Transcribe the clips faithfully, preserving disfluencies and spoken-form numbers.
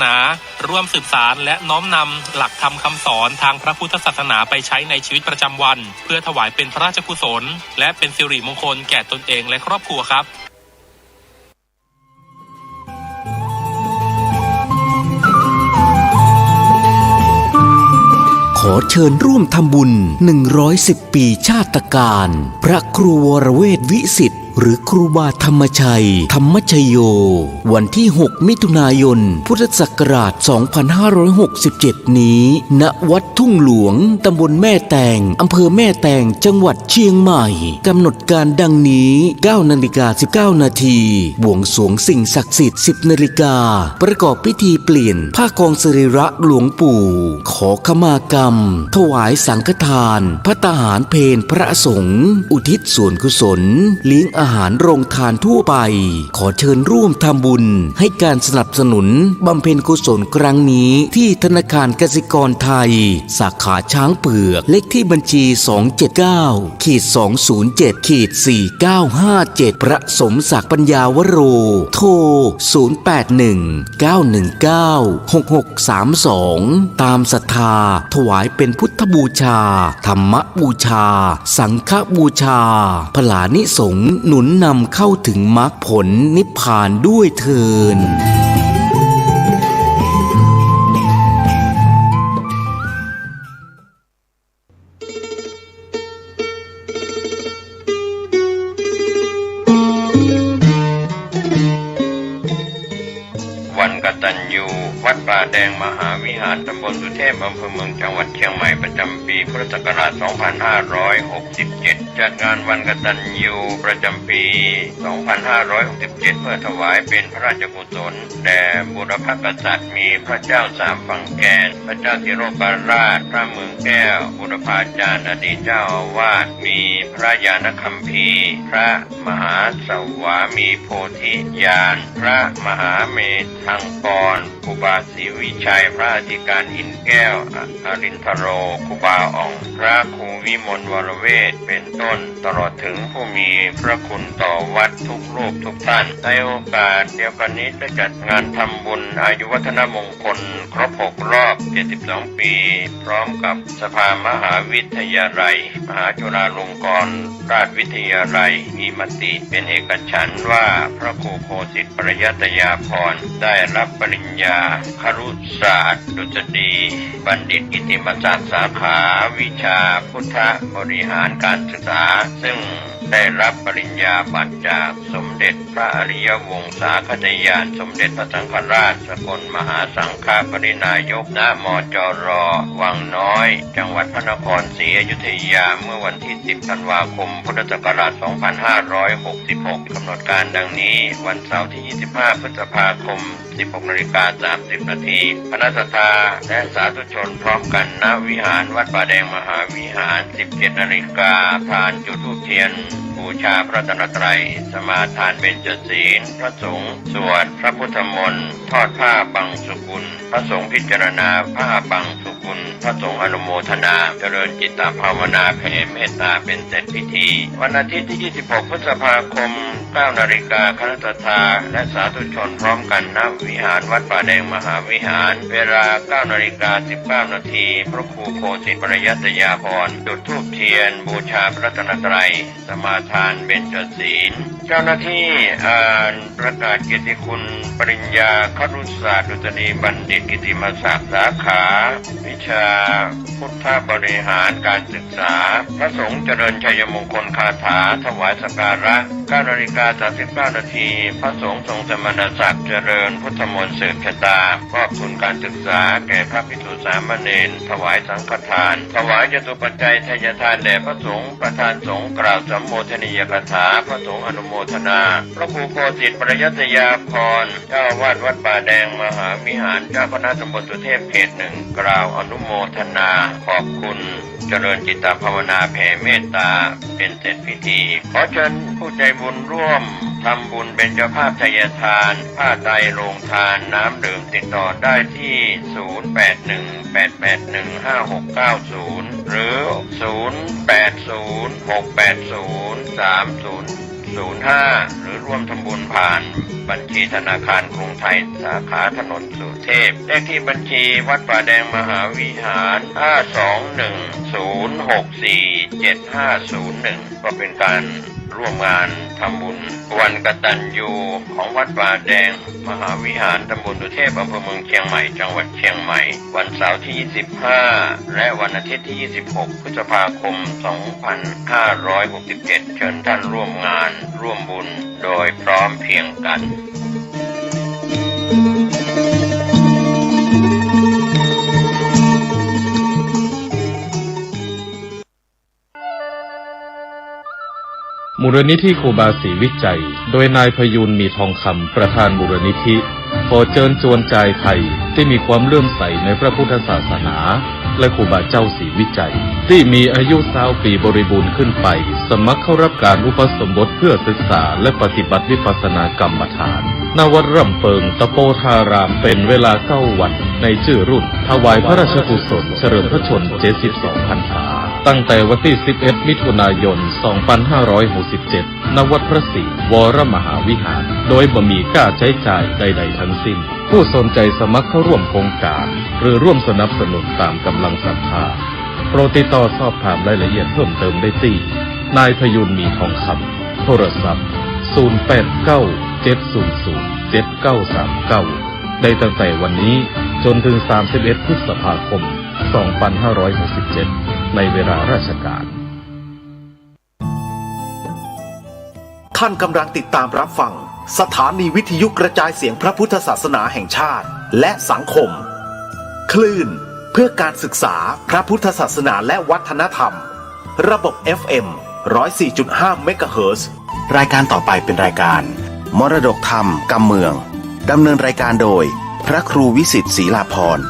นา ร่วมสืบสานและน้อมนำหลักธรรมคำสอนทางพระพุทธศาสนาไปใช้ในชีวิตประจำวัน เพื่อถวายเป็นพระราชกุศล และเป็นสิริมงคลแก่ตนเองและครอบครัวครับ ขอเชิญร่วมทำบุญ หนึ่งร้อยสิบ ปีชาตกาล พระครูวรเวทวิสิทธิ์ หรือครูบาธรรมชัย ธรรมชโย วันที่ หก มิถุนายน พุทธศักราช สองพันห้าร้อยหกสิบเจ็ด นี้ ณ วัดทุ่งหลวง ตำบลแม่แตง อำเภอแม่แตง จังหวัดเชียงใหม่ กำหนดการดังนี้ เก้านาฬิกาสิบเก้านาที บวงสรวงสิ่งศักดิ์สิทธิ์ สิบนาฬิกา ประกอบพิธีเปลี่ยนผ้ากองสรีระหลวงปู่ ขอขมากรรม ถวายสังฆทาน ภัตตาหารเพลพระสงฆ์ อุทิศส่วนกุศล เลี้ยงอาหารโรงทานทั่วไป ขอเชิญร่วมทำบุญ ให้การสนับสนุนบำเพ็ญกุศลครั้งนี้ ที่ธนาคารกสิกรไทย สาขาช้างเผือก เลขที่บัญชี สองเจ็ดเก้า ขีด สองศูนย์เจ็ด ขีด สี่เก้าห้าเจ็ด พระสมศักดิ์ปัญญาวโร โทร ศูนย์แปดหนึ่ง เก้าหนึ่งเก้า หกหกสามสอง ตามศรัทธา ถวายเป็นพุทธบูชา ธรรมบูชา สังฆบูชา ผลานิสงส์หนุนนำเข้าถึงมรรคผลนิพพานด้วยเทอญ วันกตัญญู วัดป่าแดงมหาวิหาร ตำบลสุเทพ อำเภอเมือง จังหวัดเชียงใหม่ ประจำปีพุทธศักราช สองพันห้าร้อยหกสิบเจ็ด จัดงานวันกตัญญูประจำปี สองพันห้าร้อยหกสิบเจ็ด เพื่อถวายเป็นพระราชกุศล แด่บุรพกษัตริย์ มีพระเจ้าสามฝั่งแควน พระเจ้าศิโรปราช พระเมืองแก้ว บุรพาจารย์ อดีตเจ้าอาวาส มีพระญาณคัมภีร์ พระมหาสวามีโพธิญาณ พระมหาเมธังกร ครูบาศรีวิชัย พระอธิการอินทร์แก้ว อรินทโร ครูบาอ่อง พระครูวิมลวรเวช เป็นต้น ตลอดถึงผู้มีพระคุณต่อวัดทุกรูปทุกท่าน ในโอกาสเดียวกันนี้ได้จัดงานทำบุญอายุวัฒนมงคลครบหกรอบ เจ็ดสิบสอง ปี พร้อมกับสภามหาวิทยาลัย มหาจุฬาลงกรณราชวิทยาลัย มีมติเป็นเอกฉันท์ว่าพระครูโคสิตปริยัตยาภรณ์ได้รับปริญญาครุศาสตร์ดุษฎีบัณฑิตกิตติมศักดิ์ สาขาวิชาพุทธบริหารการศึกษา ซึ่งได้รับปริญญาบัตรจากสมเด็จพระอริยวงศาคตญาณ สมเด็จพระสังฆราชสกลมหาสังฆปริณายก ณ มจร วังน้อย จังหวัดพระนครศรีอยุธยา เมื่อวันที่ สิบ ธันวาคม พุทธศักราช สองพันห้าร้อยหกสิบหก กำหนดการดังนี้ วันเสาร์ที่ ยี่สิบห้า พฤษภาคม สิบหกนาฬิกาสามสิบนาที คณะศรัทธาและสาธุชนพร้อมกัน ณ วิหารวัดป่าแดงมหาวิหาร สิบเจ็ดนาฬิกา พานจุดธูปเทียน บูชาพระรัตนตรัย สมาทานเบญจศีล พระสงฆ์สวดพระพุทธมนต์ ทอดผ้าบังสุกุล พระสงฆ์พิจารณาผ้าบังสุกุล พระสงฆ์อนุโมทนา เจริญจิตตภาวนา แผ่เมตตา เป็นเสร็จพิธี วันอาทิตย์ที่ ยี่สิบหก พฤษภาคม เก้านาฬิกา คณะศรัทธาและสาธุชนพร้อมกัน ณ วิหารวัดป่าแดงมหาวิหาร เวลา เก้านาฬิกาสิบเก้านาที พระครูโคสิตปริยัตยาภรณ์ จุดธูปเทียน บูชาพระรัตนตรัย สมาทานเบญจศีล เจ้าหน้าที่อ่านประกาศเกียรติคุณปริญญาครุศาสตร์ดุษฎีบัณฑิตกิตติมศักดิ์ สาขาวิชาพุทธบริหารการศึกษา พระสงฆ์เจริญชัยมงคลคาถา ถวายสักการะ เก้านาฬิกาสามสิบเก้านาที พระสงฆ์ทรงสมณศักดิ์ เจริญพุทธมนต์สืบชะตา มอบทุนการศึกษาแก่พระภิกษุสามเณร ถวายสังฆทาน ถวายจตุปัจจัยทายทานแด่พระสงฆ์ ประธานสงฆ์กล่าวสัมโมทนียคาถา พระสงฆ์อนุโมทนา พระครูโคสิตปริยัตยาภรณ์ เจ้าอาวาสวัดป่าแดงมหาวิหาร เจ้าคณะตำบลสุเทพเขตหนึ่ง กล่าวอนุโมทนาขอบคุณ เจริญจิตตภาวนาแผ่เมตตา เป็นเสร็จพิธี ขอเชิญผู้ใจบุญร่วมทำบุญเป็นเจ้าภาพทายทาน ผ้าไตรโรงทาน น้ำดื่ม ติดต่อได้ที่ ศูนย์แปดหนึ่ง แปดแปดหนึ่ง ห้าหกเก้าศูนย์ หรือ ศูนย์แปดศูนย์ หกแปดศูนย์ สามศูนย์ ศูนย์ห้า หรือร่วมทำบุญผ่านบัญชีธนาคารกรุงไทย สาขาถนนสุเทพ เลขที่บัญชีวัดป่าแดงมหาวิหาร ห้าสองหนึ่ง ศูนย์หกสี่ เจ็ดห้าศูนย์หนึ่ง ก็เป็นการร่วมงานทำบุญวันกตัญญูของวัดป่าแดงมหาวิหาร ตำบลสุเทพ อำเภอเมืองเชียงใหม่ จังหวัดเชียงใหม่ วันเสาร์ที่ ยี่สิบห้า และวันอาทิตย์ที่ ยี่สิบหก พฤษภาคม สองพันห้าร้อยหกสิบเจ็ด เชิญท่านร่วมงานร่วมบุญโดยพร้อมเพรียงกัน มูลนิธิครูบาศรีวิชัย โดยนายพยูน มีทองคำ ประธานมูลนิธิ ขอเจิญจวนจาวไทยตี้มีความเลื่อมใสในพระพุทธศาสนา และครูบาเจ้าศรีวิชัย ตี้มีอายุซาวปี๋บริบูรณ์ขึ้นไป สมัครเข้ารับก๋านอุปสมบทเพื่อศึกษาและปฏิบัติวิปัสสนากรรมฐาน ณ วัดร่ำเปิง ตะโปธาราม เป๋นเวลาเก้าวัน ในจื้อรุ่น ถวายพระราชกุศลเฉลิมพระชนม์ เจ็ดสิบสองพรรษา ตั้งแต่วันตี้ สิบเอ็ด มิถุนายน สองพันห้าร้อยหกสิบเจ็ด ณ วัดพระสิงห์วรมหาวิหาร โดยบ่มีก้าใจ๊จ่ายใดๆ ทั้งสิ้น ผู้สนใจ๋สมัครเข้าร่วมโครงก๋าน หรือร่วมสนับสนุนต๋ามก๋ำลังศรัทธา โปรดติดต่อสอบถามรายละเอียดเพิ่มเติมได้ตี้ นายพยูน มีทองคำ โทรศัพท์ ศูนย์แปดเก้า เจ็ดศูนย์ศูนย์ เจ็ดเก้าสามเก้า ได้ตั้งแต่วันนี้จ๋นเถิง สามสิบเอ็ด พฤษภาคม สองพันห้าร้อยหกสิบเจ็ด ในเวลาราชก๋าน ท่านกำลังติดตามรับฟังสถานีวิทยุกระจายเสียงพระพุทธศาสนาแห่งชาติและสังคม คลื่นเพื่อการศึกษาพระพุทธศาสนาและวัฒนธรรม ระบบ เอฟ เอ็ม ร้อยสี่จุดห้า เมกะเฮิรตซ์ รายการต่อไปเป็นรายการมรดกธรรมกำเมือง ดำเนินรายการโดยพระครูวิสิทธิ์ ศรีลาภรณ์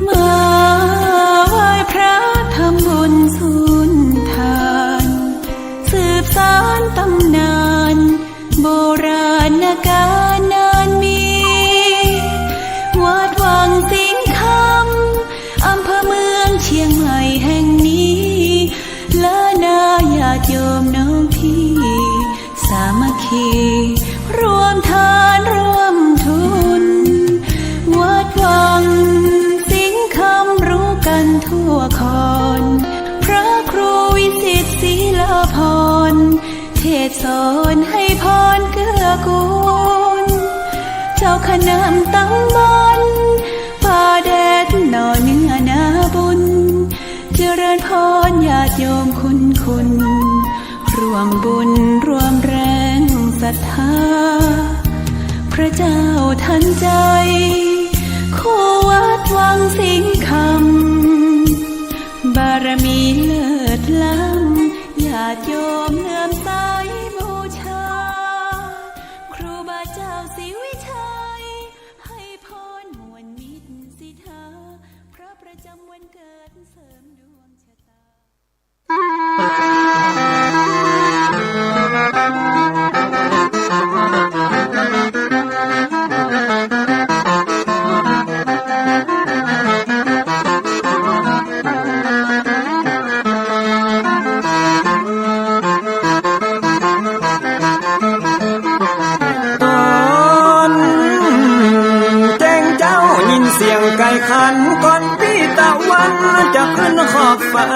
มาไหว้พระทำบุญสุนทาน สืบสานต๋ำนานโบราณก๋าลนานมี วัดวังสิงห์คำ อำเภอเมืองเชียงใหม่แห่งนี้ และนาญาติโยมน้องพี่ สามัคคีร่วมทานร่วมทุน วัดวังสิงห์คำรู้กันทั่วคอน พระครูวิสิทธิ์ ศรีลาภรณ์ เทศน์สอนให้พรเกื้อกูล เจ้าคณะตำบลป่าแดดหน่อเนื้อนาบุญ เจริญพรญาติโยมคุณคุณ ร่วมบุญร่วมแรงศรัทธา พระเจ้าทันใจ คู่วัดวังสิงห์คำ บารมีเลิศล้ำ ญาติโยมเลื่อมใสบูชา ครูบาเจ้าศรีวิชัย ให้พรม่วนมิตรสิทธา พระประจำวันเกิดเสริมดวงชะตา ต๋อนแจ้งเจ๊ายินเสียงไก่ขัน ก่อนปี้ตะวันจะขึ้นขอบฟ้า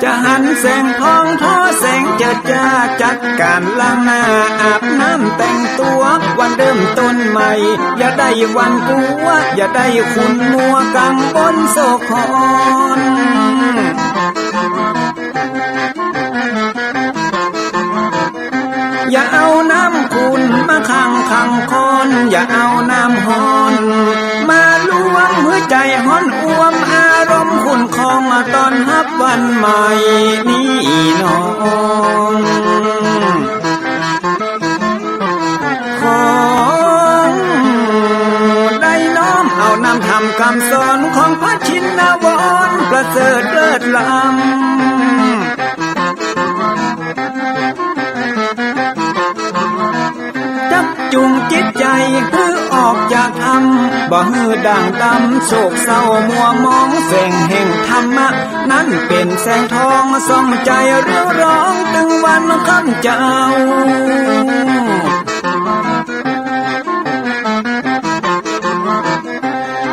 จะหันแสงทองทอแสงเจิดจ้า จัดก๋านล้างหน้าอาบน้ำแต่งตั๋ว วันเริ่มต้นใหม่ อย่าได้หวั่นกั๋ว อย่าได้ขุ่นมัวกังวลโศกหอน อย่าเอาน้ำขุ่นมาขังขังคอน อย่าเอาน้ำฮ้อนมาลวงหื้อ ใจ๋ฮ้อนอ่วมอารมณ์ขุ่นคอง ตอนฮับวันใหม่นี้น้อง ขอได้น้อมเอานำธรรมกำสอน ของพระชินวรประเสริฐเลิศล้ำ จักจูงจิตใจ๋หื้อออกจากถ้ำ บ่หื้อด่างดำ โศกเศร้ามัวหมอง แสงแห่งธรรมะ นั้นเป๋นแสงทอง ส่องใจ๋เรืองรอง ตึงวันค่ำเจ้า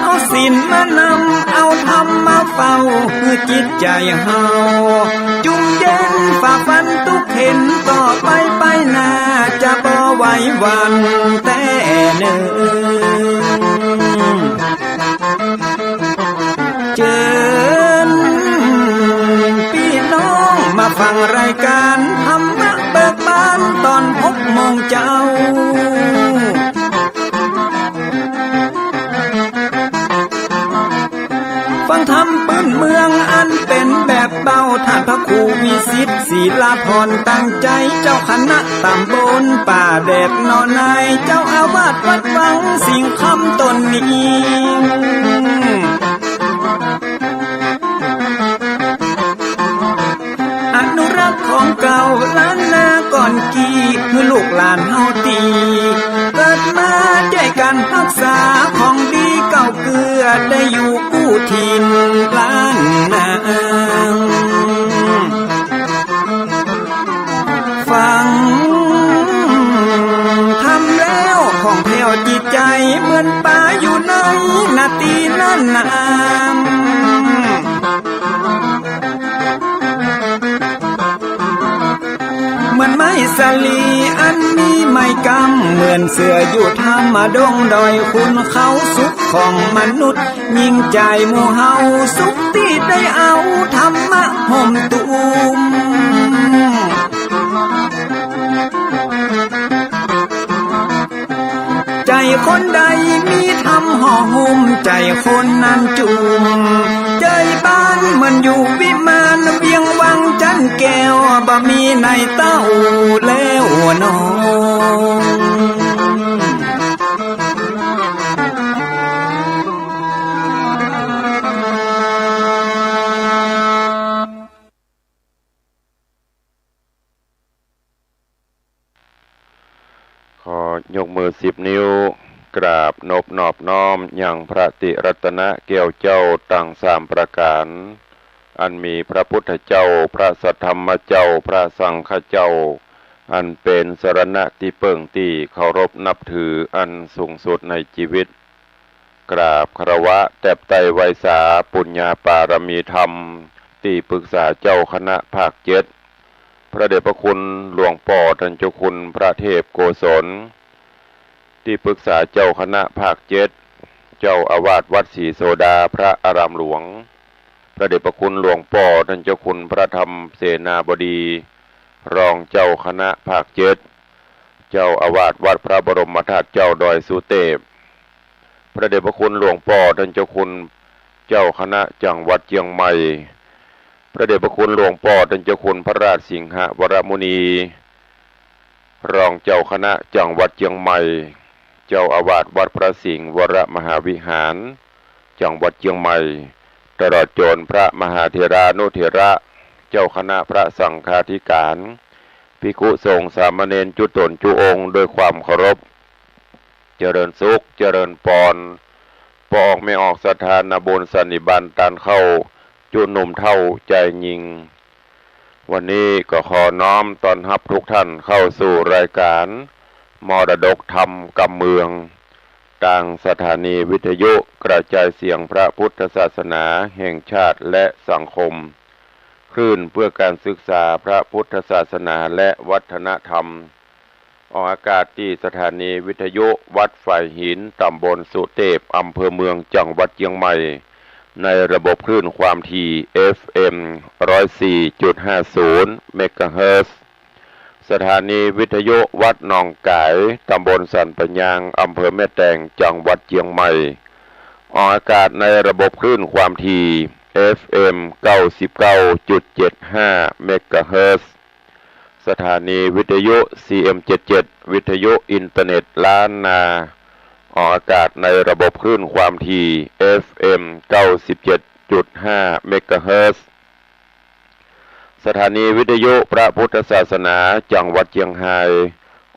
เอาศีลมานำ เอาธรรมมาเฝ้า หื้อจิตใจ๋เฮา จุ่มเย็นฝ่าฟันตุ๊กเข็ญ ต่อไปไปหน้า จะบ่ไหวหวั่นแต๊เน่อ เจิญปี้น้องมาฟังรายก๋านธรรมะเบิกบาน ตอนหกโมงเจ๊า ฟังธรรมปื้นเมืองอันเป๋นแบบเบา ต้านพระครูวิสิต ศิลาพร ตั้งใจ๋ เจ้าคณะต๋ำบลป่าแดดหนอใน เจ้าอาวาสวัดวังสิงห์คำต๋นนี้ อนุรักษ์ของเก่าล้านนาก่อนกี้ หื้อลูกหลานเฮาตี้ เกิดมาจ้วยกั๋นฮักษาของดีเก่าเกื้อ ได้อยู่กู้ถิ่นล้านนา ฟังธรรมแล้วผ่องแผ้วจิตใจ๋ เหมือนป๋าอยู่ในนาตี้นั้นนา เหมือนไม้สาลีอันมีไม้กำ เหมือนเสื้ออยู่ถ้ำดงดอยขุนเขา สุขของมนุษย์ยิ่งใจ๋หมู่เฮา สุขตี้ได้เอาธรรมะห่มตุ้ม ใจ๋คนใดมีธรรมห่อหุ้ม ใจ๋คนนั้นจุ่ม ใจ๋บ้านเหมือนอยู่วิมาน เวียงวังจันแก้ว บ่มีในเต้าแล้วน้อง ขอยกมือสิบนิ้ว กราบนบนอบน้อมยังพระติรัตนะแก้วเจ้าตังสามประก๋าน อันมีพระพุทธเจ้า พระสัทธรรมเจ้า พระสังฆเจ้า อันเป๋นสรณะตี้เปิ้งตี้เคารพนับถืออันสูงสุดในจีวิต กราบคารวะแตบไต้ไหว้สาปุญญาปารมีธรรม ตี้ปรึกษาเจ้าคณะภาคเจ็ด พระเดชพระคุณหลวงป้อต้านเจ้าคุณพระเทพโกศล ตี้ปรึกษาเจ้าคณะภาคเจ็ด เจ้าอาวาสวัดศรีโสดาพระอารามหลวง พระเดชพระคุณหลวงป้อต้านเจ้าคุณพระธรรมเสนาบดี รองเจ้าคณะภาคเจ็ด เจ้าอาวาสวัดพระบรมธาตุเจ้าดอยสุเตพ พระเดชพระคุณหลวงป้อต้านเจ้าคุณเจ้าคณะจังหวัดเจียงใหม่ พระเดชพระคุณหลวงป้อต้านเจ้าคุณพระราชสิงหวรมุนี รองเจ้าคณะจังหวัดเจียงใหม่ เจ้าอาวาสวัดพระสิงห์วรมหาวิหาร จังหวัดเจียงใหม่ ตลอดจนพระมหาเถรานุเถระ เจ้าคณะพระสังฆาธิการ ภิกขุสงฆ์สามเณรจุ๊ต๋นจุ๊องค์ด้วยความเคารพ เจริญสุข เจริญปอน ป้อออกแม่ออกศรัทธานาบุญสันนิบาตต้านเข้า จุ๊หนุ่มเฒ่าจายญิง วันนี้ก็ขอน้อมต้อนฮับทุกท่านเข้าสู่รายการมรดกธรรมกำเมือง ตางสถานีวิทยุกระจายเสียงพระพุทธศาสนาแห่งชาติและสังคม คลื่นเพื่อการศึกษาพระพุทธศาสนาและวัฒนธรรม ออกอากาศตี้สถานีวิทยุวัดฝายหิน ตำบลสุเตพ อำเภอเมือง จังหวัดเจียงใหม่ ในระบบคลื่นความถี่ เอฟเอ็ม ร้อยสี่จุดห้าศูนย์ เมกะเฮิรตซ์ สถานีวิทยุวัดหนองก๋าย ตำบลสันปะยาง อำเภอแม่แตง จังหวัดเจียงใหม่ ออกอากาศในระบบคลื่นความถี่ เอฟเอ็ม เก้าสิบเก้าจุดเจ็ดห้า เมกะเฮิรตซ์ สถานีวิทยุ ซีเอ็ม เจ็ดเจ็ด วิทยุอินเทอร์เน็ตล้านนา ออกอากาศในระบบคลื่นความถี่ เอฟเอ็ม เก้าสิบเจ็ดจุดห้า เมกะเฮิรตซ์ สถานีวิทยุพระพุทธศาสนาจังหวัดเจียงฮาย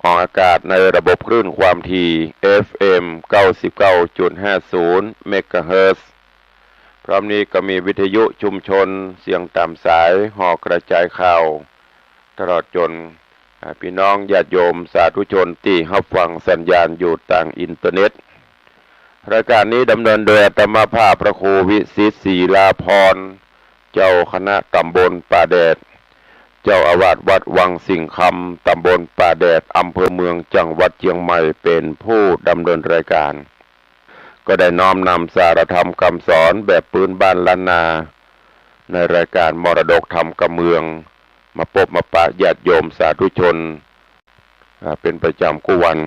ออกอากาศในระบบคลื่นความถี่ เอฟเอ็ม เก้าสิบเก้าจุดห้าศูนย์ เมกะเฮิรตซ์ พร้อมนี้ก็มีวิทยุชุมชนเสียงต๋ามสาย ห่อกระจายข่าว ตลอดจ๋น อ่า ปี้น้องญาติโยมสาธุชนตี้ฮับฟังสัญญาณอยู่ตางอินเทอร์เน็ต รายการนี้ดำเนินโดยอาตมาภาพพระครูวิสิทธิ์ ศิลาภรณ์ เจ้าคณะต๋ำบลป่าแดด เจ้าอาวาสวัดวังสิงห์คำ ต๋ำบลป่าแดด อำเภอเมือง จังหวัดเจียงใหม่ เป๋นผู้ดำเนินรายการ ก็ได้น้อมนำสาระธรรมกำสอนแบบปื๊นบ้านล้านนา ในรายการมรดกธรรมกำเมือง มาปบมาปะญาติโยมสาธุชน อ่า เป๋นประจ๋ำกู้วัน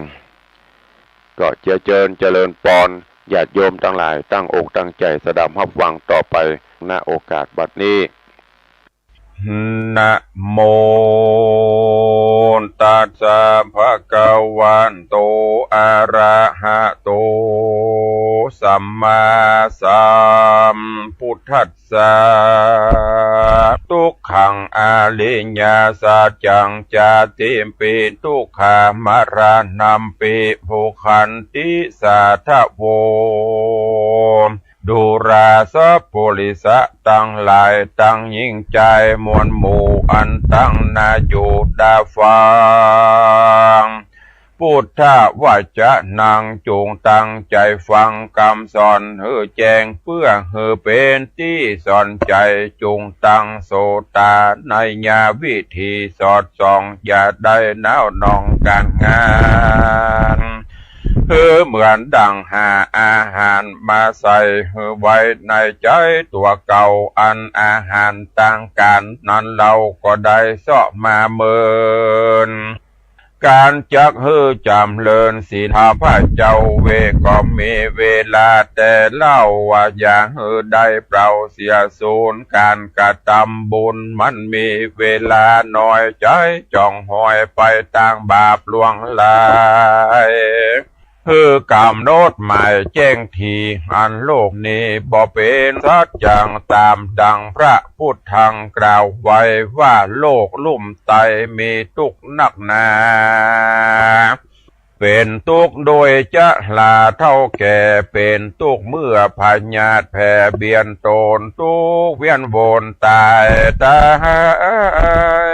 ก็เจียเจิญเจริญปอน ญาติโยมตังหลายตั้งอกตั้งใจ๋สดับฮับฟังต่อไป ณ โอกาสบัดนี้ นะโมตัสสะ ภะคะวะโต อะระหะโต สัมมาสัมพุทธัสสะ ทุกขัง อริยสัจจัง ชาติปิ ทุกขะ มะระณัมปิ ทุกขันติ สาธะโว ดูราสัปปุริสะตังหลาย ตังญิงจายมวลหมู่ อันตังหน้าอยู่ตาฟัง พุทธวจนัง จุ่งตั้งใจ๋ฟังกำสอนหื้อแจ้ง เปื้อหื้อเป๋นตี้สนใจ๋ จุ่งตั้งโสตาในญาวิธีสอดส่อง อย่าได้หนาวหน่องก๋านงาน หื้อเหมือนดั่งหาอาหารมาใส่หื้อไว้ในใจ๋ตั๋วเก่า อันอาหารตางก๋านนั้นเฮาก็ได้เซาะมาเมิน ก๋านจักหื้อจ๋ำเริญศีล ข้าพเจ้าเวก็มีเวลาแต่เล่าว่า อย่าหื้อได้เปล่าเสียสูญ ก๋านกระตำบุญมันมีเวลาน้อย ใจ๋จ่องหอยไปตางบาปล่วงหลาย หื้อกำหนดหมายแจ้งที อันโลกนี้บ่เป๋นสัจจัง ต๋ามดั่งพระพุทธังกล่าวไว้ว่า โลกลุ่มไตมีตุ๊กข์นักหนา เป๋นตุ๊กข์โดยชราเฒ่าแก่ เป๋นตุ๊กข์เมื่อพยาธิแผ่เบียดตน ตุ๊กข์เวียนวนต๋ายต๋าย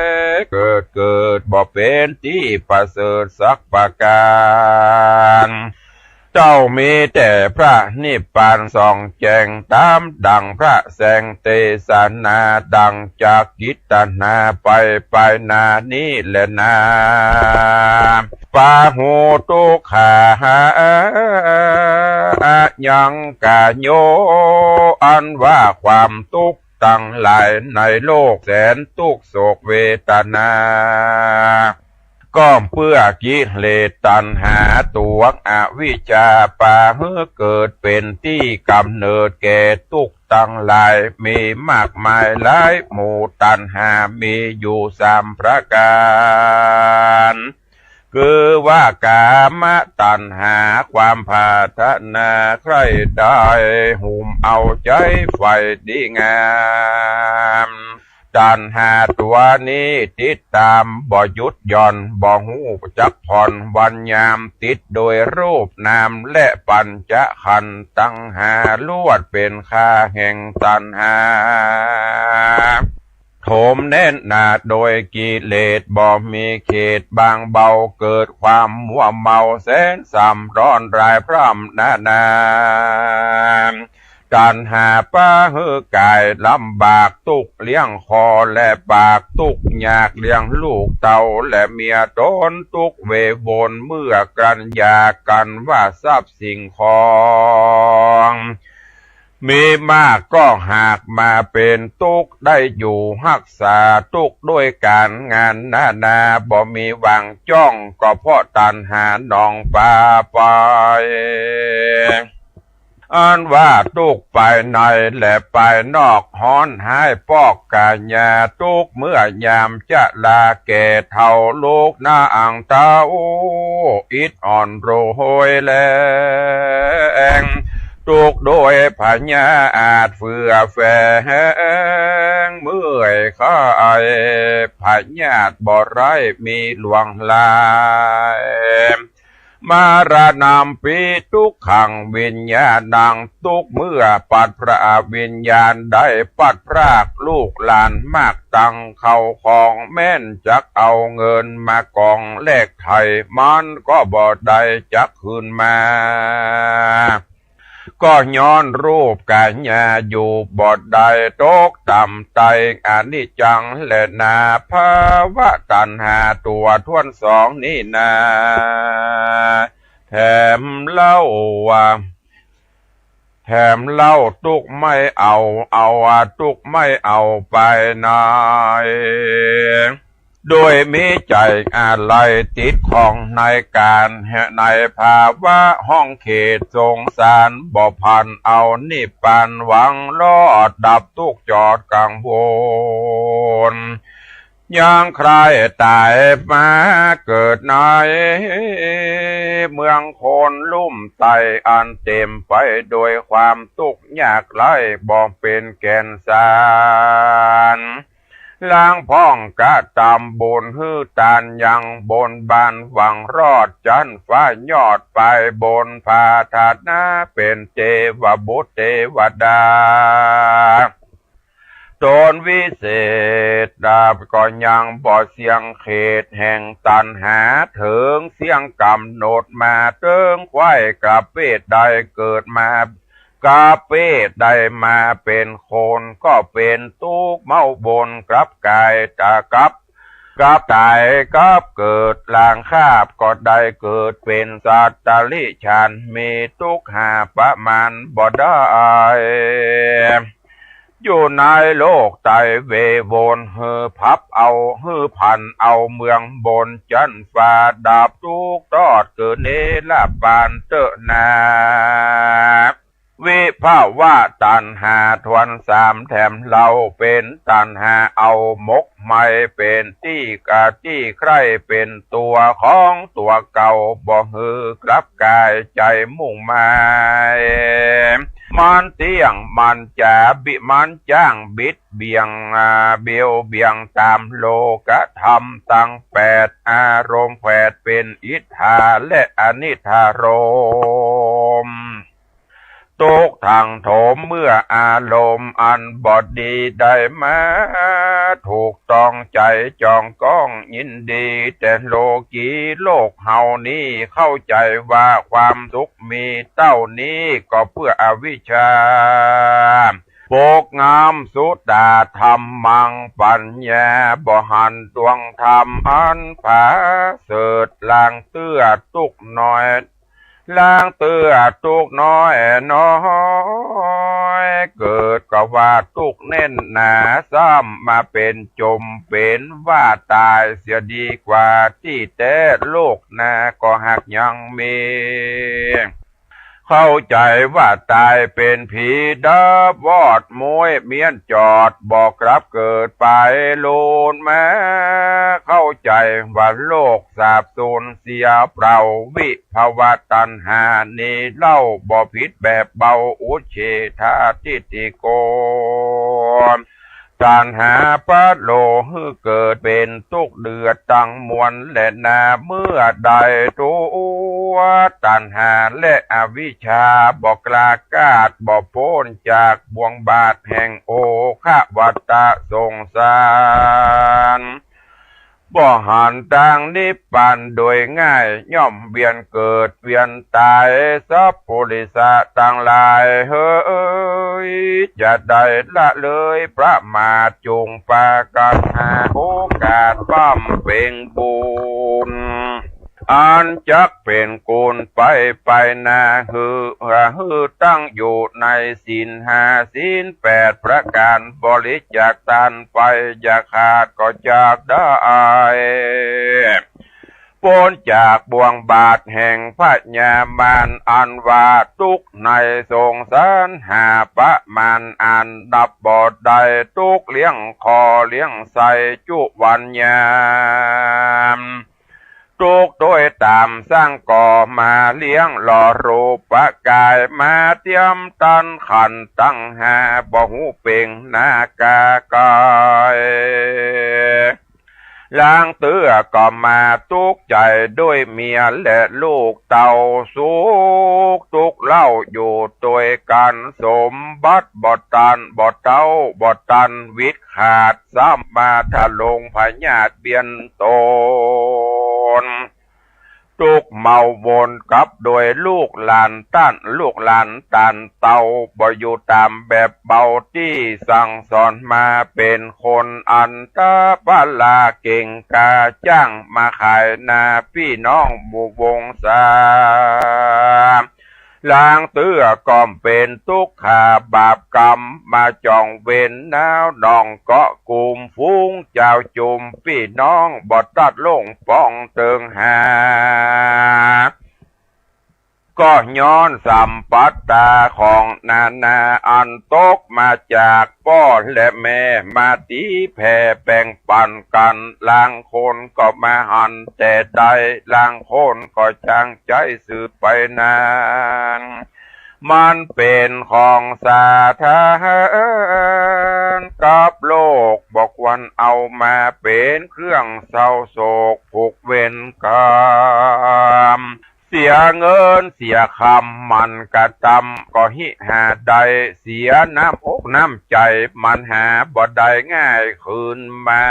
เกิดเกิดบ่เป๋นตี้ประเสริฐสักประก๋าน เต้ามีแต่พระนิพพานส่องแจ้ง ต๋ามดั่งพระแสงเตสนา ดั่งจักกิตนาไปไปหน้านี้แลนา ปาหุ ตุ๊กขา ยังกะโย อันว่าความตุ๊กข์ตังหลายในโลกแสนตุ๊กข์โศกเวทนา ก็เปื้อกิเลสตัณหาตั๋วอวิชชา ปาหื้อเกิดเป๋นตี้ก๋ำเนิดแก่ตุ๊กข์ตังหลาย มีมากมายหลายหมู่ ตัณหามีอยู่สามประก๋าน คือว่ากามตัณหา ความปรารถนาใคร่ได้ หุ้มเอาใจ๋ใฝ่ดีงาม ตัณหาตั๋วนี้ติดต๋ามบ่หยุดหย่อน บ่ฮู้จักผ่อนวันยาม ติดโดยรูปนามและปัญจขันธ์ตังห้า ลวดเป๋นข้าแห่งตัณหา โถมแน่นหนาโดยกิเลสบ่มีเขตบางเบา เกิดความมัวเมาแสนซ้ำร้อนรายพร่ำนานา ตัณหาปาหื้อกายลำบาก ตุ๊กข์เลี้ยงคอและปาก ตุ๊กข์ยากเลี้ยงลูกเต้าและเมีย ตนตุ๊กข์เววนเมื่อกลั้นอยาก กั๋นว่าทรัพย์สิ่งของ มีมากก็หากมาเป๋นตุ๊กข์ ได้อยู่ฮักษาตุ๊กข์ด้วยก๋านงานนานา บ่มีหวังจ้อง ก็เพราะตัณหาหนองปาไป อันว่าตุ๊กภายในและภายนอกฮ้อนฮ้ายปอกก๋ายา ตุ๊กเมื่อยามจะลาแก่เฒ่า ลูกนางเฒ่าอิดอ่อนโรยแรง ตุ๊กโดยพยาธิเฟื่อแฝง เมื่อยไข้พยาธิบ่ร้ายมีหลวงหลาย มรณัมปิ ตุ๊กขัง วิญญาณัง ตุ๊กเมื่อปัดพรากวิญญาณได้ปัดพรากลูกหลานมากตัง เข้าของแม่นจักเอาเงินมากองแลกไถ่ มันก็บ่ได้จักคืนมา ก็ย้อนรูปก๋ายาอยู่บ่ได้ ตกต่ำไต้อนิจจังแลนา ภวตัณหาตั๋วถ้วนสองนี้นา แถมเล่าว่า แถมเล่าตุ๊กไม่เอา เอาตุ๊กไม่เอาไปไหน โดยมีใจ๋อาลัยติดข้องในก๋าน ในภาวะห้องเขตสงสาร บ่ผันเอานิพพานหวังรอดดับตุ๊กข์จอดกังวล ยังใคร่ต๋ายมาเกิดในเมืองคนลุ่มไต้อันเต๋มไปโดยความตุ๊กข์ยากไร้ บ่เป๋นแก่นสาร ลางพ่องกระตำบุญหื้อตานยังบนบานหวังรอดจั๊นฟ้ายอดไปบนผาธาตุนาเป๋นเตวบุตรเตวดา ต๋นวิเศษดาบก็ยังบ่เสี้ยงเขตแห่งตัณหา เถิงเสี้ยงก๋ำหนดมาเถิงใคว่กลับเพศได้เกิดมา กลับเพศได้มาเป๋นคน ก็เป๋นตุ๊กข์เม้าบน กลับก๋ายต๋ายกลับ กลับต๋ายกลับเกิด ลางคาบก็ได้เกิดเป๋นสัตว์ติรัจฉาน มีตุ๊กข์หาประมาณบ่ได้ อยู่ในโลกไต้เววน หื้อผับเอา หื้อผันเอาเมืองบนจั๊นฟ้า ดับตุ๊กข์ตอดเกิดเนรปานเต๊อะนา วิภวตัณหาถ้วนสามแถมเล่า เป๋นตัณหาเอาหมกไหม้ เป๋นตี้กะตี้ใคร่ เป๋นตั๋วของตั๋วเก่า บ่หื้อกลับก๋ายใจ๋มุ่งหมาย มันเตี้ยงมันจ๋าบิ มันจ้างบิดเบี่ยง อ่า เบี่ยวเบี่ยงต๋ามโลกธรรมตังแปด อารมณ์แผดเป๋นอิทธาและอนิทธารมณ์ ตุ๊กข์ทังโถมเมื่ออารมณ์อันบ่ดีได้มา ถูกต้องใจ๋จ่องก้องยินดี แต่โลกีโลกเฮานี้เข้าใจ๋ว่าความสุขมีเต้านี้ ก็เปื้ออวิชชา ปกงำสุตตะธัมมัง ปัญญาบ่หันดวงธรรมอันผาเสริฐ ลางเตื้อตุ๊กข์น้อย ลางเตื้อตุ๊กข์น้อยน้อย เกิดก็ว่าตุ๊กข์แน่นหนา ซ้ำมาเป๋นจมเป๋นว่าต๋ายเสียดีกว่า ตี้แต๊โลกหน้าก็หากยังมี เข้าใจ๋ว่าต๋ายเป๋นผีดับวอดม้วยเมี้ยนจอด บ่กลับเกิดไปลูนมา เข้าใจ๋ว่าโลกสาบสูญเสียเปล่า วิภวตัณหานี้เล่า บ่ผิดแบบเบา อุจเฉททิฏฐิโก ตัณหาพะโลหื้อเกิดเป๋นตุ๊กข์เดือดตังมวลแลนา เมื่อได้ตั๋วตัณหาและอวิชชา บ่กล้าก้าด บ่ป๊นจากบ่วงบาดแห่งโอฆะวัฏฏะสงสาร บ่หันตางนิพพานโดยง่าย ย่อมเวียนเกิดเวียนต๋าย สัพปุริสะตังหลายเหย จะได้ละเลยประมาท จุ่งปากั๋นหาโอกาสบำเพ็งบุญ อันจักเป๋นกุญไปไปนา หื้อ หื้อตั้งอยู่ในศีลห้าศีลแปดประก๋าน บริจาคตานไป อย่าขาดก็จักได้ ป ป๊นจากบ่วงบาตรแห่งพญามาร อันว่าตุ๊กข์ในสงสารหาประมาณอันนับบ่ได้ ตุ๊กข์เลี้ยงคอเลี้ยงไส้จุวันยาม ตุ๊กข์โดยต๋ามสร้างก่อมาเลี้ยงหล่อรูปกาย มาเตียมตันขันธ์ตังห้า บ่ฮู้เป๋งหน้ากากาย ลางเตื้อก็มาตุ๊กข์ใจ๋โดยเมียและลูกเต้า สุขตุ๊กข์เล่าอยู่ตวยกั๋น สมบัติบ่ตัน บ่เต้า บ่ตันวิดขาด ซ้ำมาทะลงพยาธิเบียดเบียนต๋น ตุ๊กข์เมาวนกับโดยลูกหลานต้าน ลูกหลานต้านเต้า บ่อยู่ต๋ามแบบเบาตี้สั่งสอนมา เป๋นคนอันตาปะละเก่งกล้า จ้างมาขายนาปี้น้องหมู่วงศา ลางเตื้อก็เป๋นตุ๊กข์ขาบาปกรรม มาจ่องเวรน้าวน้องเกาะกุม ฝูงจาวจุมปี้น้องบ่ตัดลงป้องเติงหา ก็ย้อนสัมปัตตาของนานาอันตกมาจากป้อและแม่ มาตี๋แผ่แบ่งปั๋นกั๋น ลางคนก็มาหันแต่ใด ลางคนก็จางใจ๊สืบไปนาน มันเป๋นของสาธารณะกับโลก บ่ควรเอามาเป๋นเครื่องเศร้าโศกผูกเวรกรรม เสียเงินเสียคำมันกระตำ ก็หิหาได้ เสียน้ำอกน้ำใจ๋มันหาบ่ได้ง่ายคืนมา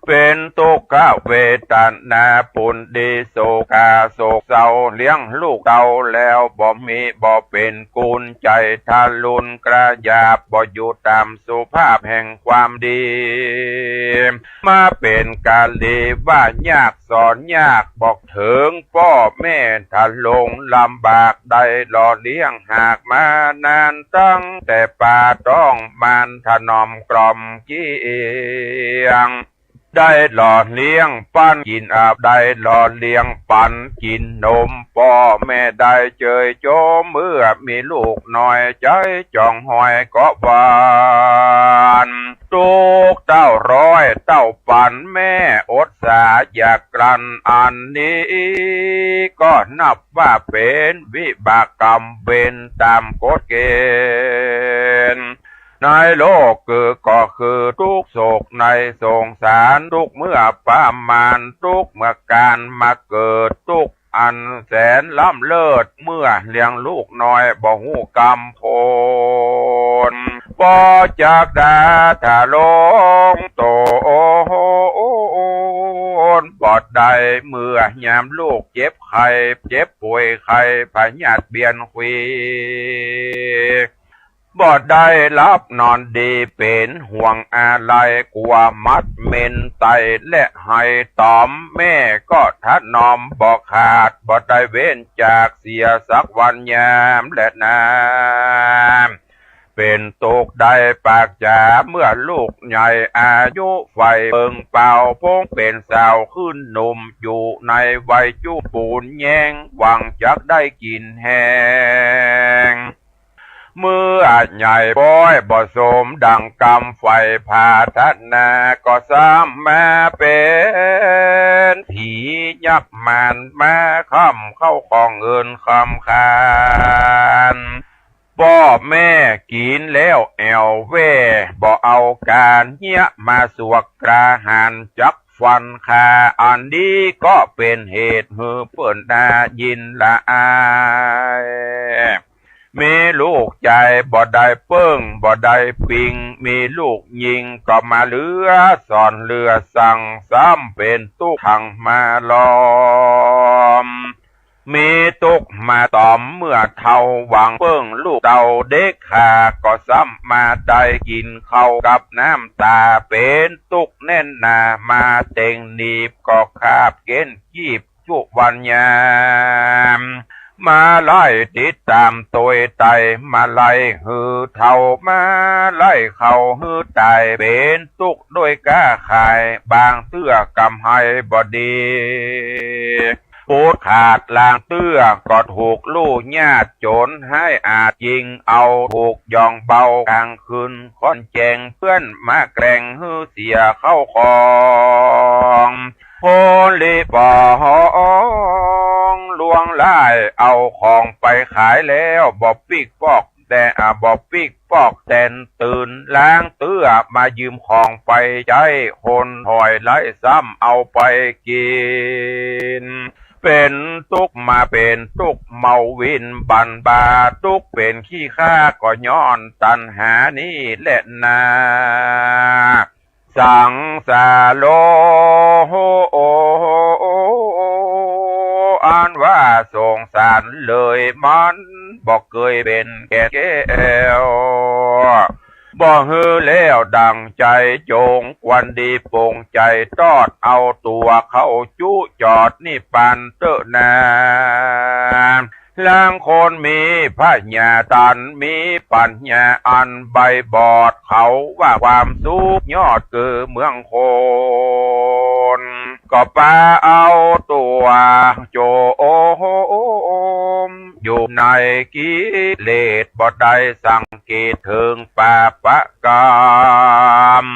เป๋นตุ๊กขเวทนาปูนดี โศกาโศกเศร้า เลี้ยงลูกเต้าแล้วบ่มี บ่เป๋นกุญใจ๋ทะลุนกระหยาบ บ่อยู่ต๋ามสุภาพแห่งความดี มาเป๋นกาลีว่ายากสอนยาก บอกเถิงป้อแม่ทะลงลำบาก ได้หล่อเลี้ยงหากมานาน ตั้งแต่ปาต๊องมารถนอมกล่อมเกลี้ยง ได้หล่อเลี้ยงปั๋นกิ๋นอาบ ได้หล่อเลี้ยงปั๋นกิ๋นนม ป้อแม่ได้เจยโจม เมื่อมีลูกน้อยใจ๋จ่องหอยก็หวั่น ตุ๊กข์เต้าร้อยเต้าปั๋นแม่อดสาอยากกลั้น อันนี้ก็นับว่าเป๋นวิบากกรรมเวรต๋ามกฎเกณฑ์ ในโลกคือก็คือตุ๊กข์โศกในสงสาร ตุ๊กข์เมื่อประมาณ ตุ๊กข์เมื่อก๋านมาเกิด ตุ๊กข์อันแสนล้ำเลิศ เมื่อเลี้ยงลูกน้อยบ่ฮู้กำโพน บ่จักดาทะลงต๋น บ่ได้เมื่อยามลูกเจ็บไข้ เจ็บป่วยไข้พยาธิเบียดเบียน บ่ได้หลับนอนดี เป๋นห่วงอาลัย กั๋วหมัดเหม็นไต้และไฮต๋อม แม่ก็ถนอมบ่ขาด บ่ได้เว้นจากเสียสักวันยามและนา เป๋นตุ๊กข์ได้ปากจ๋า เมื่อลูกใหญ่อายุใฝ่เปิงเปล่า ปงเป๋นสาวขึ้นหนุ่ม อยู่ในวัยจุปูนแย้ง หวังจักได้กิ๋นแฮง เมื่อใหญ่ป๊อยบ่สมดังกำใฝ่ผาถนา ก็ซ้ำมาเป๋นผียักษ์มารมาค้ำเข้าของเงินคำคาน ป้อแม่กิ๋นแล้วแอ่วแว่ บ่เอาก๋านเฮี้ยมาสวกกระหารจักฟันฆ่า อันนี้ก็เป๋นเหตุหื้อเปิ้นน่ายินละอาย มีลูกจายบ่ได้เปิ้งบ่ได้ปิง มีลูกญิงก็มาเหลือสอนเหลือสั่ง ซ้ำเป๋นตุ๊กข์ขังมาล้อม มีตุ๊กข์มาต๋อมเมื่อเฒ่า หวังเปิ้งลูกเต้าเด็กขา ก็ซ้ำมาได้กิ๋นข้าวกับน้ำต๋า เป๋นตุ๊กข์แน่นหนามาเต็งหนีบ ก็คาบเก๊นกีบจุวันยาม มาไล่ติดต๋ามตวยไต มาไล่หื้อเฒ่า มาไล่เข้าหื้อต๋าย เป๋นตุ๊กข์ด้วยก๊าขาย บางเตื้อก๋ำไห้บ่ดี ปูดขาด ลางเตื้อก็ถูกลู่ยาดโจ๋รฮ้ายอาฆ จิงเอาถูกหย่องเบา ก๋างคืนค่อนแจ้ง เปื้อนมาแกล้งหื้อเสียเข้าของ คนลีป๋อง ลวงลาย เอาของไปขายแล้ว บ่ปิ๊กปอก แต่ อ่า บ่ปิ๊กปอกแตนตื่น ลางเตื้อมายืมของไปใจ๊ คนถอยไล่ซ้ำเอาไปกิ๋น เป๋นตุ๊กข์มาเป๋นตุ๊กข์ เมาวินบันบา ตุ๊กข์เป๋นขี้ข้าก็ย้อนตัณหานี้แหละนา สังสาโร อันว่าสงสารเลย มันบ่เกยเป๋นแก่นแก้ว บ่หื้อแล้วดั่งใจ๋จง ควรดีปงใจ๋ตอด เอาตั๋วเข้าจุจอดนิพพานเต๊อะนา ลางคนมีผญาต๋า มีปั๋ญญาอันใบบอด เขาว่าความสุขยอดคือเมืองคน ก็ปาเอาตั๋วโจม อยู่ในกิเลส บ่ได้สังเกตเถิงปาปะกรรม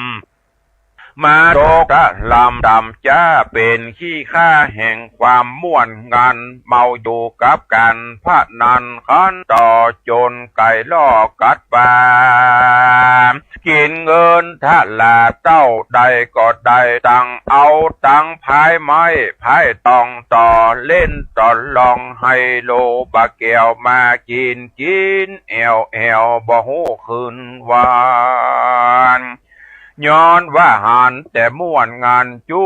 มาตกตะลำต่ำจ๊า เป๋นขี้ข้าแห่งความม่วนงัน เมาอยู่กับก๋านพนัน คันต่อจนไก่ล่อกัดปลา กิ๋นเงินทะลาเต้าใดก็ได้ ตังเอาตังพายไม้พายตอง ต่อเล่นต่อลองไฮโล บ่าแก้วมากิ๋น กิ๋นแอ่วแอ่ว บ่ฮู้คืนวัน ย้อนว่าหันแต่ม่วนงัน จุ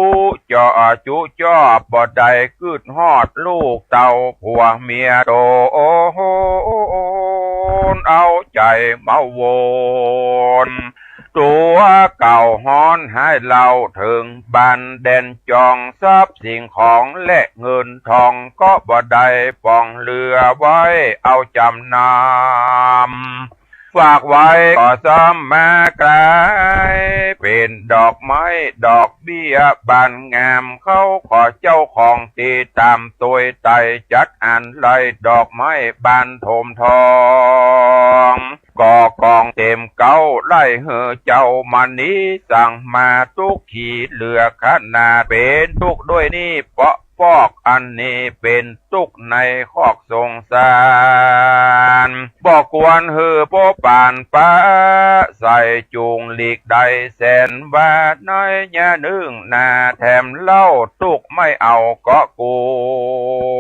จอ จุจอบ บ่ได้กึ๊ดฮอดลูกเต้าผัวเมียต๋น เอาใจ๋เมาวนตั๋วเก่าฮ้อนฮ้ายเล่า เถิงบ้านแดนจอง ทรัพย์สิ่งของและเงินทอง ก็บ่ได้ป๋องเหลือไว้ เอาจ๋ำนำ ฝากไว้ก็ซ้ำมากลาย เป๋นดอกไม้ดอกเบี้ยบานงาม เขาขอเจ้าของตี้ต๋ามตวยไต จัดอันไล่ดอกไม้บานโถมทอง ก่อกองเต๋มเก๊า ไล่หื้อเจ้ามณี สั่งมาตุ๊กขีเหลือขนาด เป๋นตุ๊กข์ด้วยนี่เปาะ ปอกอันนี้เป๋นตุ๊กข์ในคอกสงสาร บ่ควรหื้อโป๊ปานปะใส จูงหลีกได้แสนว่า ในยะนึ่งนาแถมเล่า ตุ๊กข์ไม่เอาเกาะกุ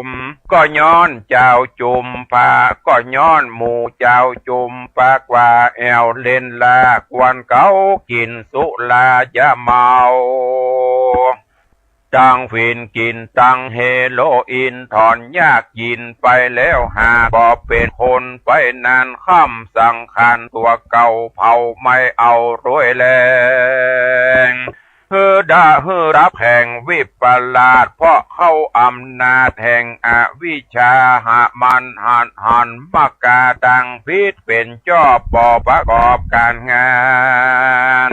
ม ก็ย้อนเจ้าจุมพะ ก็ย้อนหมู่เจ้าจุมพะ กว่าแอ่วเล่นลา กวนเขากิ๋นสุรายาเมา ตังฟีนกิ๋นตังเฮโรอีน ถอนยากกิ๋นไปแล้วหาก บ่เป๋นคนไปนาน ค่ำสังขารตั๋วเก่าเผา ไม่เอาตวยแล หื้อดะหื้อรับแห่งวิปลาส เพราะเข้าอำนาจแห่งอวิชชา หามันหันหันมากาตังผิดเป๋นจอบ บ่ประกอบก๋านงา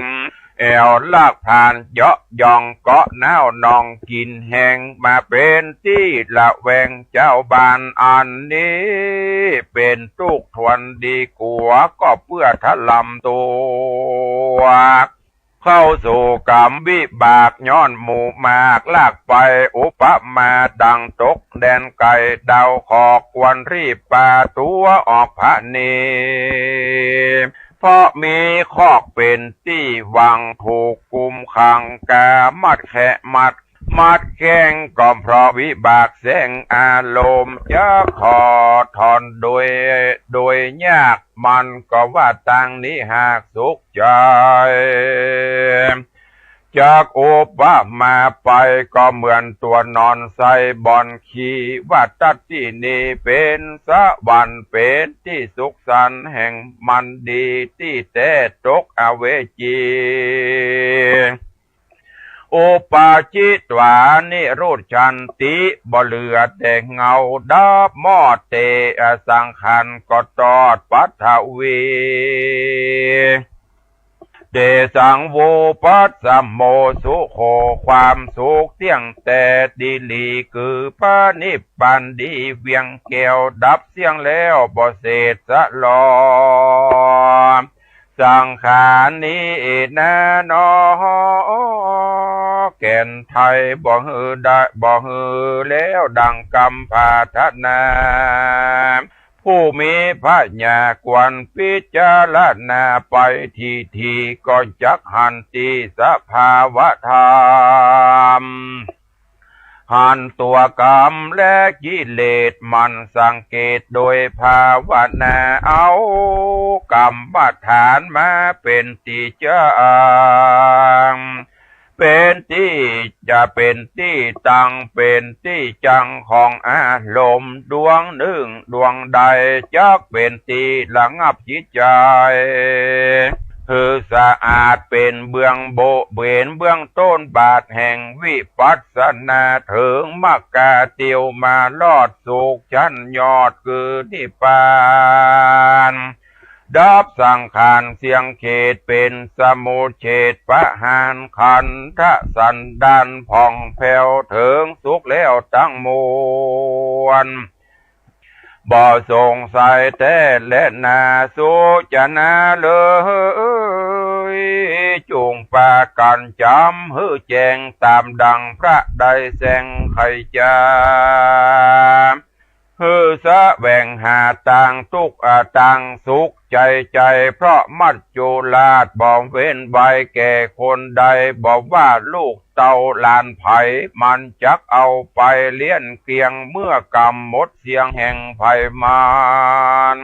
น แอ่วลากผลาญเยาะย่องเกาะน้าวนองกิ๋นแฮง มาเป๋นตี้ระแวงเจ้าบ้าน อันนี้เป๋นตุ๊กข์ทวนดีกั๋ว ก็เปื้อทะลำตั๋ว เข้าสู่กรรมวิบาก ย้อนหมู่มากลากไป อุปมาดังตกแดนไก๋ ดาวเคราะห์ควรรีบปาตั๋วออกผะเน เพราะมีคอกเป๋นตี้หวัง ถูกกุมขังก๋ามัดแคะมัด มัดแข้งก็เพราะวิบากแสงอารมณ์ จะถอดถอนโดย โดยยาก มันก็ว่าตังนี้หากสุขใจ๋ จากอุปมาไปก็เหมือนตั๋วนอนใส่บ่อนขี้ ว่าตั๊ดตี้นี้เป๋นสวรรค์ เป๋นตี้สุขสันต์แห่งมันดีตี้แต๊ ตกอเวจี อุปาจิตวานิรุจฉันติ บ่เหลือแต่เงาดับมอด เต สังขารก็ตอดปัทวี เตสัง วุปัสสโม สุโข ความสุขเตี้ยงแต๊ดีหลี คือพระนิพพานดีเวียงแก้ว ดับเสี้ยงแล้วบ่เศษสะหลอ สังขารนี้นาหนอ แก่นไท้บ่หื้อได้ บ่หื้อแล้วดังกำปรารถนา ผู้มีปัญญาควรพิจารณาไปทีๆ ก็จักหันตี้สภาวะธรรม หันตัวกรรมและกิเลส หมั่นสังเกตโดยภาวนา เอากรรมฐานมาเป๋นตี้จั้ง เป๋นตี้จะเป๋นตี้ตั้ง เป๋นตี้จั้งของอารมณ์ดวงนึ่งดวงใด จักเป๋นตี้ระงับจิตใจ๋ หื้อสะอาด เป๋นเบื้องโบ เป๋นเบื้องต้นบาทแห่งวิปัสสนา เถิงมรรคาเตียวมารอดสุขชั้นยอดคือนิพพาน ดับสังขารเสี้ยงเขต เป๋นสมุจเฉทประหารขันธสันดานผ่องแผ้ว เถิงสุขแล้วตังมวล บ่สงสัยแต๊แลนา สุจนาเลย จุ่งปากั๋นจ๋ำหื้อแจ้ง ต๋ามดั่งพระได้แสดงไขจ๋า หื้อแสวงหาตางตุ๊กข์ อา ตางสุขใจ๋ใจ๋ เพราะมัจจุราชบ่เว้นไว้แก่คนใด บ่ว่าลูกเต้าหลานใผ มันจักเอาไปเลี้ยงเกลี้ยง เมื่อกำหมดเสี้ยงแห่งภัยมาร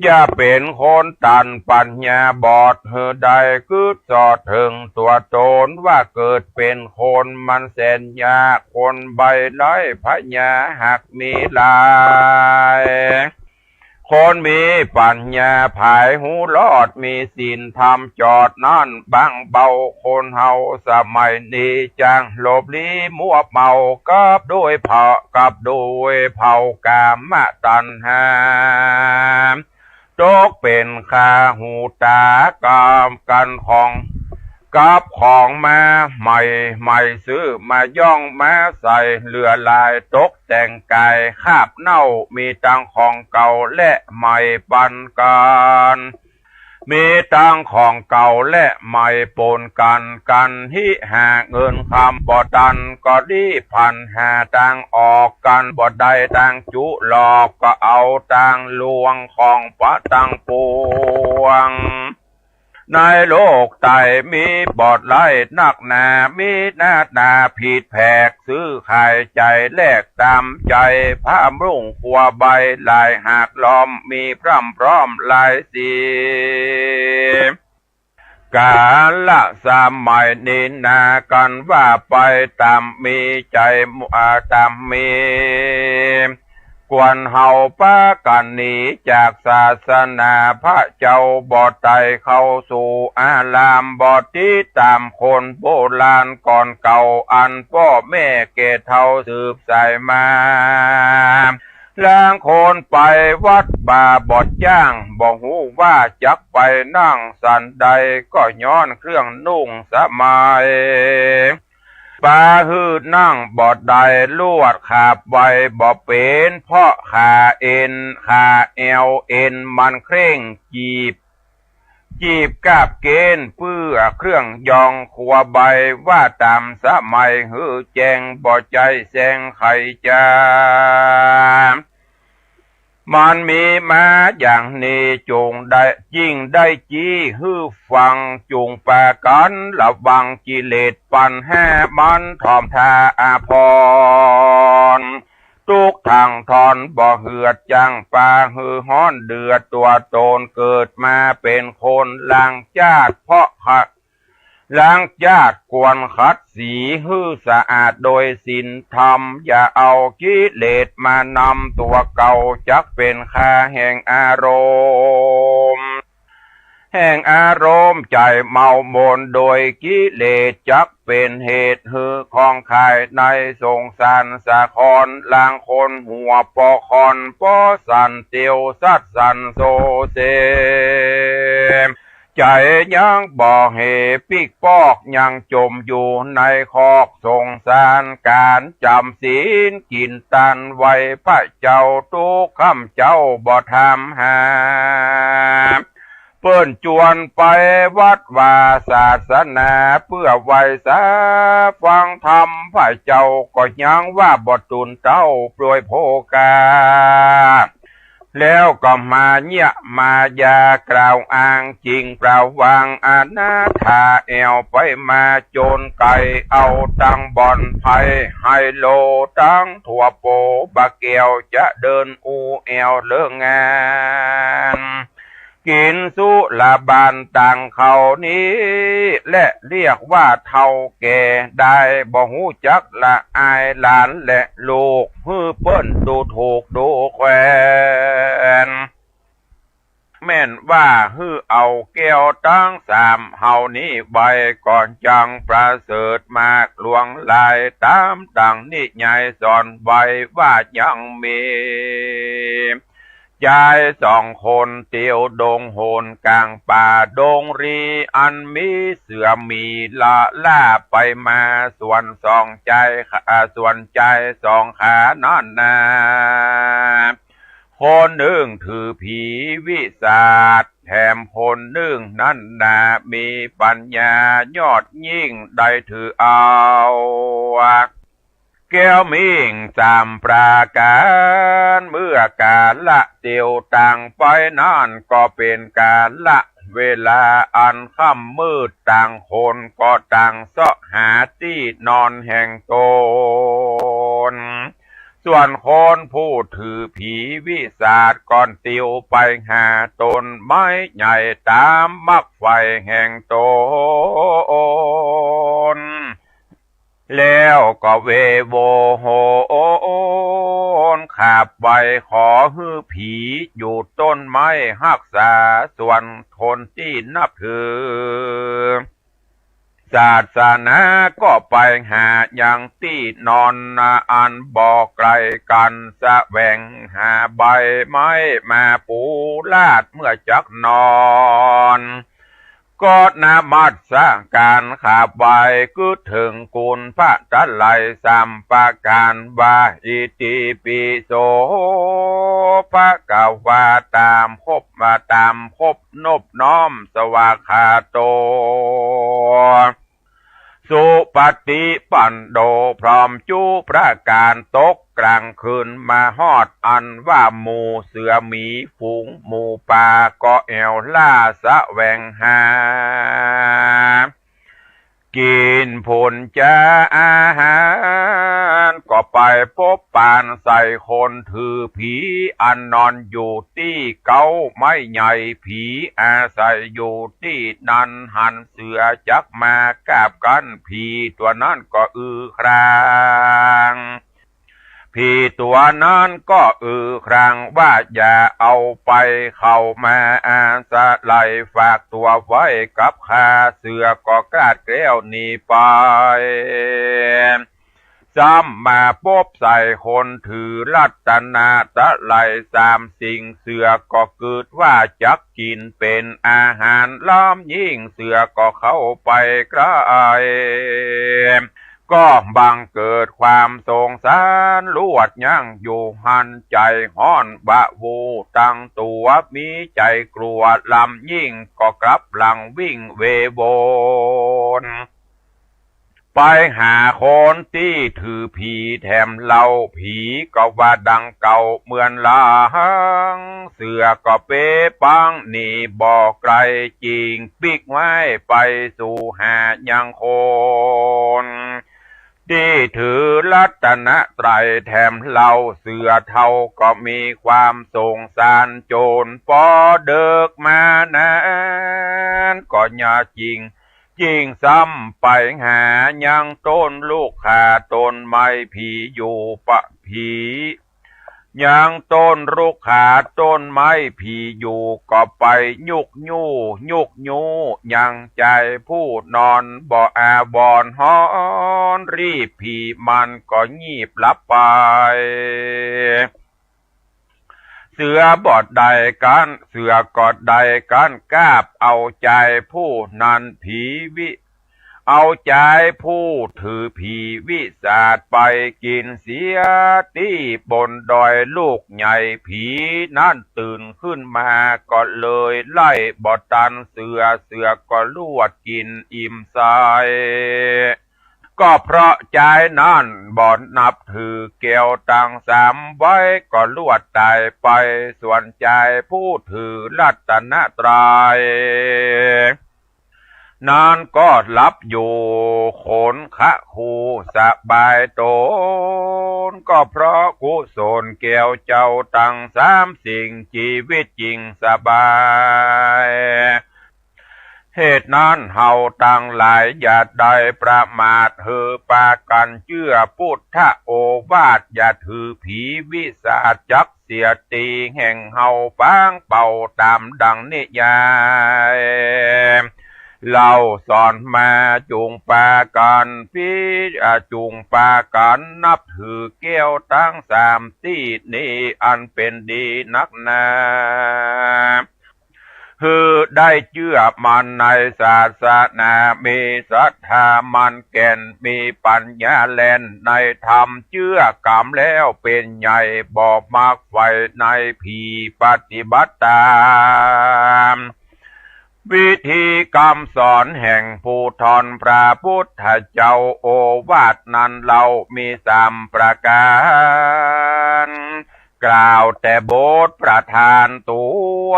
อย่าเป๋นคนตันปัญญาบอด หื้อได้กึ๊ดสอดเถิงตั๋วต๋น ว่าเกิดเป๋นคนมันแสนยาก คนใบ้ไร้ปัญญาหากมีหลาย คนมีปัญญาผายฮู้รอด มีศีลธรรมจอดนั้นบางเบา คนเฮาสมัยนี้ จักหลบลี้มัวเมา กับด้วยเผา กับด้วยเผากามตัณหา ตกเป๋นข้าหูตา กับกั๋นของ กับของมาใหม่ใหม่ ซื้อมาย้องมาใส่ เหลือหลายตกแต่งก๋าย คราบเน่า มีตังของเก่าและใหม่ปันกั๋น มีตังของเก่าและใหม่ป๋นกั๋น กั๋นฮิหาเงินคำบ่ตัน ก็รีบพลันหาตางออก กั๋นบ่ได้ตางจุหลอก ก็เอาตางลวงของปะตังปวง ในโลกใต้มีบ่หลายนักหนา มีหน้าต๋าผิดแผก ซื้อขายใจ๋แลกต๋ามใจ๋ พระมรุ่งครัวใบ้หลายหากล้อม มีพร่ำพร้อมหลายสี ก๋าละสมัยนี้นา กั๋นว่าไปต๋ามมีใจ๋ อ่า ต๋ามมี ควรเฮาปากั๋นหนีจากศาสนาพระเจ้าบ่ไต้ เข้าสู่อารามบ่ติดต๋ามคนโบราณก่อนเก่า อันป้อแม่แก่เฒ่าสืบสายมา ลางคนไปวัดบ่าบ่จ้าง บ่ฮู้ว่าจักไปนั่งสันใด ก็ย้อนเครื่องนุ่งสมัย ปาหื้อนั่งบ่ได้ ลวดขาบไวบ่เป๋น เพราะขาเอ็น ขาแอวเอ็นมันเคร่ง จีบ จีบกาบเกณฑ์เปื้อเครื่องยอง ครัวใบ้ว่าต๋ามสมัย หื้อแจ้งบ่ใจ้แสงไขจ๋า มันมีมาอย่างนี้ จุ่งได้ จิ่งได้จี้หื้อฟัง จุ่งปากั๋นระวัง กิเลสปัญหามันถ่อมท่าอาภรณ์ ตุ๊กข์ทั้งท่อนบ่เหือด จั้งปาหื้อฮ้อนเดือด ตั๋วต๋นเกิดมาเป๋นคน ล้างจาติเพราะขัด ล้างจาติควรขัดสี หื้อสะอาดโดยศีลธรรม อย่าเอากิเลสมานำตั๋วเก่า จักเป๋นข้าแห่งอารมณ์ แห่งอารมณ์ใจ๋เมาหมองโดยกิเลส จักเป๋นเหตุหื้อข้องไขว่ในสงสารสาคร ลางคนหัวปอคอนปอสั่นเตียวสัดสั่นโซเซ ใจ๋ยังบ่เหปิ๊กปอก ยังจ๋มอยู่ในคอกสงสาร ก๋านจ๋ำศีลกิ๋นตานไหว้พระเจ้า ตุ๊กค่ำเจ๊าบ่ถามหา เปิ้นจวนไปวัดวาศาสนา เปื้อไหว้สาฟังธรรม พระเจ้าก็ยังว่าบ่ตูนเต้าโปรยโภคา แล้วก็มาเยียะมายากล่าวอ้าง จิ่งประวังอนาถา แอ่วไปมาจ๋นไก๋ เอาตังบ่อนไพ่ไฮโล ตังตั๋วโปบ่าแก้ว จะเดินอู้แอ่วเลิกงาน กิ๋นสุราบานตังเขานี้แหละ เรียกว่าเฒ่าแก่ได้ บ่ฮู้จักละอายหลานและลูก หื้อเปิ้นดูถูกดูแควน แม่นว่าหื้อเอาแก้วตังสามเฮานี้ไว้ก่อน จั่งประเสริฐมากหลวงหลาย ต๋ามดั่งนิยายสอนไว้ว่ายังมี จายสองคนเตียวดงหนก๋างป่าดงรี อันมีเสือหมีละล่าไปมา ส่วนสองจาย อ่า ส่วนจายสองขานั้นนา คนนึ่งถือผีวิสาท แถมคนนึ่งนั้นนา มีปั๋ญญายอดยิ่ง ได้ถือเอา แก้วมิ่งสามประก๋าน เมื่อกาละเตียวต่างไปนั้น ก็เป๋นกาละเวลาอันค่ำมืด ต่างคนก็ต่างเซาะหาตี้นอนแห่งต๋น ส่วนคนผู้ถือผีวิสาทก็เตียวไปหาต้นไม้ใหญ่ต๋ามมักใฝ่แห่งต๋น แล้วก็เวโวโหนขับไปขอหื้อผีอยู่ต้นไม้ฮักษา ส่วนคนตี้นับถือศาสนาก็ไปหายังตี้นอนนาอันบ่ไก๋กั๋น แสวงหาใบไม้มาปูลาดเมื่อจักนอน ก็นมัสก๋านขับไหว้กึ๊ดเถิงคุณพระไตรัยสามประก๋านว่า อิติปิโสภะคะวา ต๋ามคบ ว่าต๋ามคบนบน้อม สวากขาโต สุปฏิปันโน พร้อมจุประก๋าน ตกก๋างคืนมาฮอด อันว่าหมู่เสือหมีฝูงหมูป่า ก็แอ่วล่าแสวงหา กิ๋นผลจาอาหาร ก็ไปปบปานใส่คนถือผี อันนอนอยู่ตี้เก๊าไม้ใหญ่ ผีอาศัยอยู่ตี้นั้น หันเสือจักมากาบกั้น ผีตั๋วนั้นก็อือคราง ผีตั๋วนั้นก็อือครางว่า อย่าเอาไป เข้ามาอาศัย ฝากตั๋วไว้กับข้า เสือก็กราดแกล้วหนีไป ซ้ำมาปบใส่คนถือรัตนตรัยสามสิ่ง เสือก็กึ๊ดว่าจักกิ๋นเป๋นอาหาร ล้ำยิ่งเสือก็เข้าไปใก้ ก็บังเกิดความสงสาร ลวดยั้งอยู่หั้น ใจ๋ฮ้อนวาบตั้งตั๋ว มีใจ๋กลัวล้ำยิ่ง ก็กลับหลังวิ่งเวโวน ไปหาคนตี้ถือผีแถมเล่า ผีก็ว่าดังเก่าเหมือนหลัง เสือก็เป๋ปังหนีบ่ไก๋ จิ่งปิ๊กไว้ไปสู่หายังคนตี้ถือรัตนตรัยแถมเล่า เสือเฒ่าก็มีความสงสาร จ๋นปอเดิกมานั้น ก็ยาจิ่ง จิ่งซ้ำไปหายังต้นลูกข่าต้นไม้ ผีอยู่ปะ ผี ยังต้นรุกขาต้นไม้ผีอยู่ ก็ไปยุกยู้ ยุกยู้ ยังใจ๋ผู้นอนบ่อาวรณ์ ฮ้อนรีบผีมันก็ยีบหลับไป เสือบ่ได้กั๋น เสือก็ได้กั๋น กาบเอาใจ๋ผู้นั้นผีวิ เอาใจ๋ผู้ถือผีวิสาทไปกิ๋นเสียตี้บนดอยลูกใหญ่ ผีนั้นตื่นขึ้นมาก็เลยไล่บ่ตันเสือ เสือก็ลวดกิ๋นอิ่มใส ก็เพราะใจ๋นั้นบ่นับถือแก้วตังสามไว้ ก็ลวดต๋ายไป ส่วนใจ๋ผู้ถือรัตนตรัย นั้นก็หลับอยู่ขนคะคูสบายต๋น ก็เพราะกุศลแก้วเจ้าตังสามสิ่ง จีวิตจิ่งสบาย เหตุนั้นเฮาตังหลายอย่าได้ประมาท หื้อปากั๋นเจื้อปุทธโอวาท อย่าถือผีวิสาทจักเสียตี้ แห่งเฮาปางเป่าต๋ามดังนิยาย เล่าสอนมา จุ่งปากั๋นพิ อ่า จุ่งปากั๋นนับถือแก้วตังสามตี้นี้ อันเป๋นดีนักหนา หื้อได้เจื้อมั่นในศาสนา มีศรัทธามั่นแก่น มีปัญญาแล่นในธรรม เจื้อก๋ำแล้วเป๋นใหญ่ บ่มักใฝ่ในผี ปฏิบัติต๋าม วิธีกำสอนแห่งผู้ท่อนพระปุทธเจ้า โอวาทนั้นเล่ามีสามประก๋าน กล่าวแต่บทประธานตั๋ว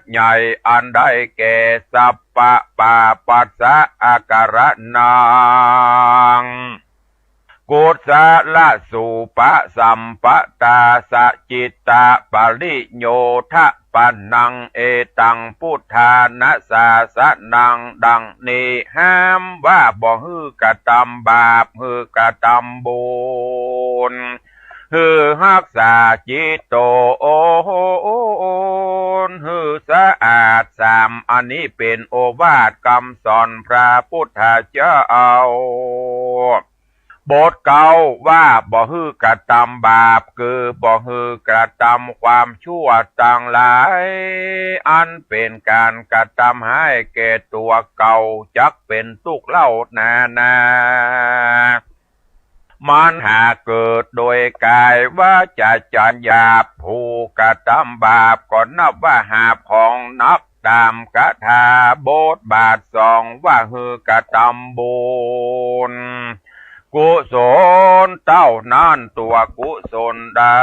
ใหญ่ อันได้แก่ สัพพะปาปัสสะอาการะนัง กุศลสูปสัมปตา สะจิตตะปริโยทะปะนัง เอตังพุทธานะสาสะนัง ดังนี้ห้ามว่าบ่หื้อกระตำบาป หื้อกระตำบุญ หื้อฮักษาจิตต๋นหื้อสะอาด สามอันนี้เป๋นโอวาทกำสอนพระปุทธเจ้า บทเก๊าว่าบ่หื้อกระตำบาป คือบ่หื้อกระตำความชั่วตังหลาย อันเป๋นก๋านกระตำฮ้ายแก่ตั๋วเก่า จักเป๋นตุ๊กข์เล่านานา มันหากเกิดโดยก๋ายวาจ๋าใจ๋หยาบ ผู้กระตำบาปก็นับว่าหาบของหนัก ต๋ามกถาบทบาทสองว่าหื้อกระตำบุญ กุศลเต้านั้น ตั๋วกุศลดา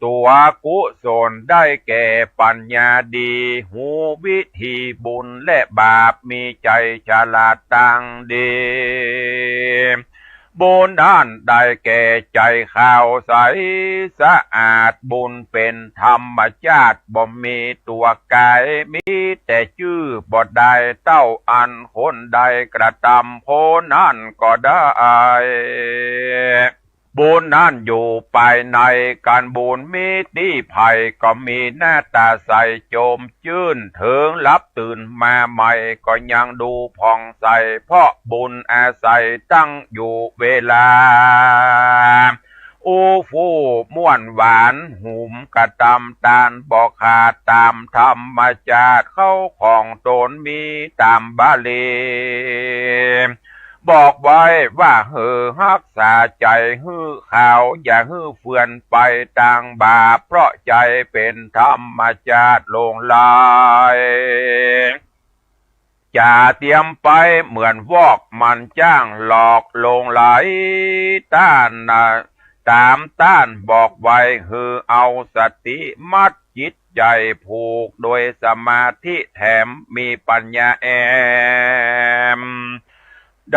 ตั๋วกุศลได้แก่ปัญญาดี ฮู้วิธีบุญและบาป มีใจ๋ฉลาดตังดี บุญนั้นได้แก่ใจ๋ขาวใสสะอาด บุญเป๋นธรรมชาติ บ่มีตั๋วก๋าย มีแต่จื้อ บ่ได้เต้าอันคนใดกระตำ คนนั้นก็ได้ บุญนั้นอยู่ภายใน ก๋านบุญมีตี้ใผก็มีหน้าต๋าใสโจ่มจื้น เถิงหลับตื่นมาใหม่ก็ยังดูผ่องใส เพราะบุญอาศัยตั้งอยู่เวลา อู้ฟู่ม่วนหวาน หุมกระตำตานบ่ขาด ต๋ามธรรมชาติเข้าของต๋นมีต๋ามบาลี บอกไว้ว่าหื้อฮักษาใจ๋หื้อขาว อย่าหื้อเฟือนไปตางบาป เพราะใจ๋เป๋นธรรมชาติหลงไหล จ๋าเตียมไปเหมือนวอก มันจ้างหลอกหลงไหล ต้านนะ ต๋ามต้านบอกไว้ หื้อเอาสติมัดจิตใจ๋ ผูกโดยสมาธิแถม มีปัญญาแอม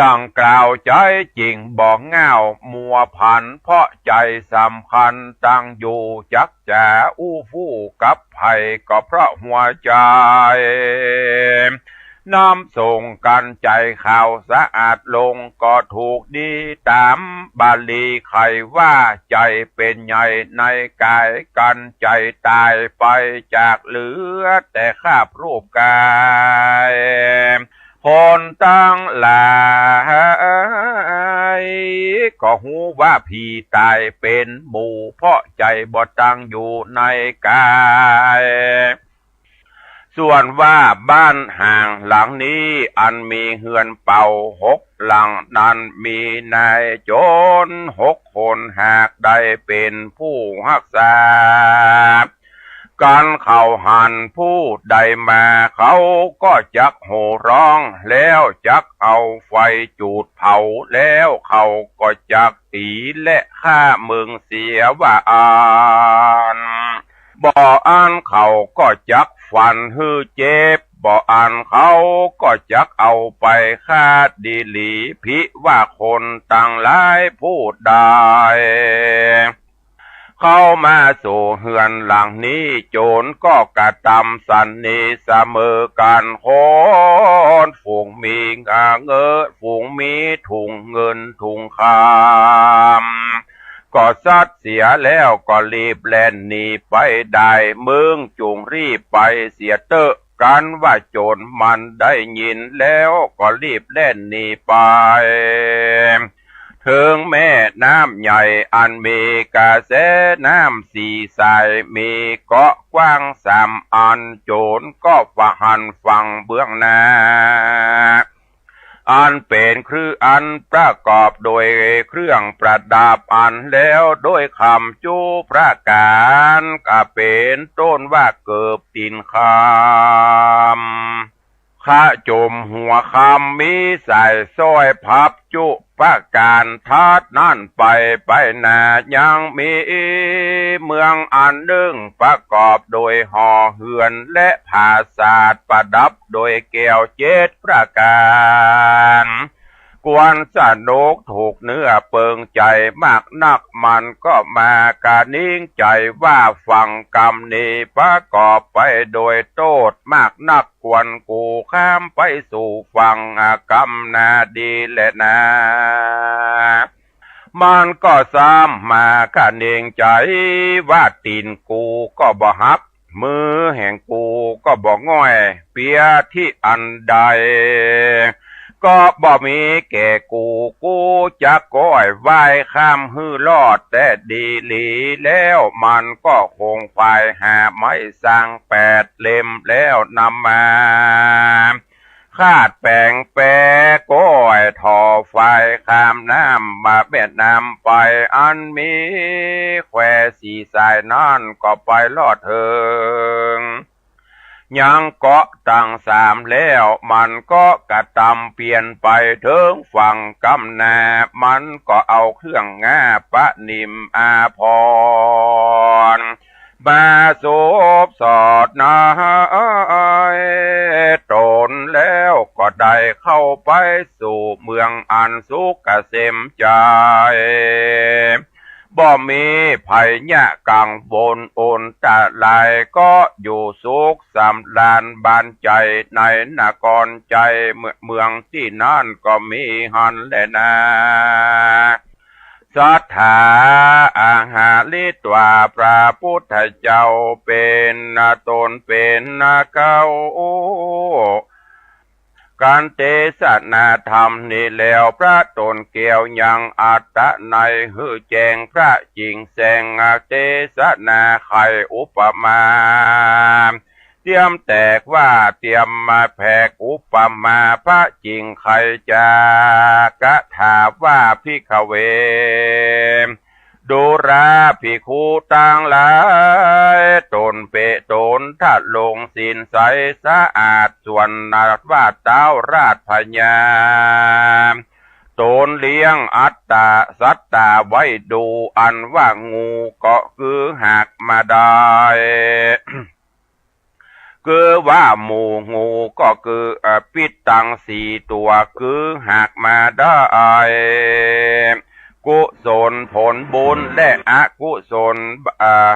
ดังกล่าวใจ๊จิ่งบ่ง่าวมัวผัน เพราะใจ๋สำคัญตั้งอยู่ จักจ๋าอู้ฟู่กับใผก็เพราะหัวใจ๋ เ น้ำส่งกั๋นใจ๋ขาวสะอาดลง ก็ถูกดีต๋ามบาลีไขว่า ใจ๋เป๋นใหญ่ในก๋าย กั๋นใจ๋ต๋ายไปจากเหลือแต่คราบรูปก๋าย คนตังหลายก็ฮู้ว่าผีต๋ายเป๋นหมู่ เพราะใจ๋บ่ตั้งอยู่ในก๋าย ส่วนว่าบ้านฮ้างหลังนี้อันมีเฮือนเป่าหกหลังนั้น มีนายโจรหกคนหากได้เป๋นผู้ฮักษา กั๋นเขาหันผู้ใดมา เขาก็จักโห่ฮ้อง แล้วจักเอาไฟจูดเผา แล้วเขาก็จักตี๋และฆ่าเมืองเสียว่าอั้น บ่อั้นเขาก็จักฟันหื้อเจ็บ บ่อั้นเขาก็จักเอาไปฆ่าดีหลี ผิว่าคนตังหลายผู้ใดเข้ามาสู่เฮือนหลังนี้ โจรก็กระตำสันนิเสมอกั๋น คนฝูงมีเงิน ฝูงมีถุงเงินถุงคำ ก็ซัดเสียแล้วก็รีบแล่นหนีไปได้ มึงจุ่งรีบไปเสียเต๊อะ กั๋นว่าโจรมันได้ยินแล้วก็รีบแล่นหนีไป เถิงแม่น้ำใหญ่อันมีกระแสน้ำสี่สาย มีเกาะกว้างสามอัน โจรก็หันฝั่งเบื้องหน้า อันเป๋นเครื่องอันประกอบโดยเครื่องประดับอันแล้วโดยคำจุประก๋าน ก็เป๋นต้นว่าเกิบตี๋นคำ คะจมหัวคำ มีสายสร้อยพับจุประก๋าน ถัดนั้นไปไปหน้ายังมีเมืองอันนึ่งประกอบโดยหอเฮือนและผาสาทประดับโดยแก้วเจ็ดประก๋าน ควรสนุกถูกเนื้อเปิงใจ๋มากนัก มันก็มากระหนิงใจ๋ว่า ฟังกำนี้ประกอบไปโดยโต้ษมากนัก ควรกูข้ามไปสู่ฝั่งกำหน้าดีแลนา มันก็ซ้ำมากระหนิงใจ๋ว่า ตี๋นกูก็บ่หัก มือแห่งกูก็บ่ง่อยเปียตี้อันใด ก็บ่มีแก่กู กูจักก้อยว่ายข้ามหื้อรอดแต่ดีหลี แล้วมันก็คงควายหาไม้สังแปดเล่ม แล้วนำมาคาดแป๋งแปก้อยถ่อควายข้ามน้ำมาแม่น้ำไป อันมีแควสี่สายนั้นก็ไปรอดเถิง ยังเกาะตังสามแล้ว มันก็กระตำเปียนไปเถิงฝั่งกำหน้า มันก็เอาเครื่องงาประนิมอาภรณ์มาสวมสอดในตนแล้วก็ได้เข้าไปสู่เมืองอันสุขเกษมใจ๋ บ่มีภัยยะกังวลอันตราย ก็อยู่สุขสำราญบานใจ๋ในนครใจ๋ เมืองตี้นั้นก็มีหั้นแลนา สัตถาอาหาริตวา พระพุทธเจ้าเป๋นตนเป๋นเก๊า กั๋นเตสนาธรรมนี้แล้ว พระต๋นแก้วยังอัตตะนัยหื้อแจ้งพระจิ่งแจ้ง เตสนาไขอุปมา เตียมแตกว่าเตียมมาแผกอุปมา พระจิ่งไขจากถาว่า ภิกขเว ดูราภิกขุตังหลาย ต๋นเป๋นต๋นทรงศีลใสสะอาด ส่วนว่าท้าวราชพญา ต๋นเลี้ยงอัตตาสัตตาไว้ดู อันว่างูก็คือหากมาได้ คือว่าหมู่งูก็คือ เอ่อ ปิดตังสี่ตั๋ว คือหากมาได้ กุศลผลบุญและอกุศล เอ่อ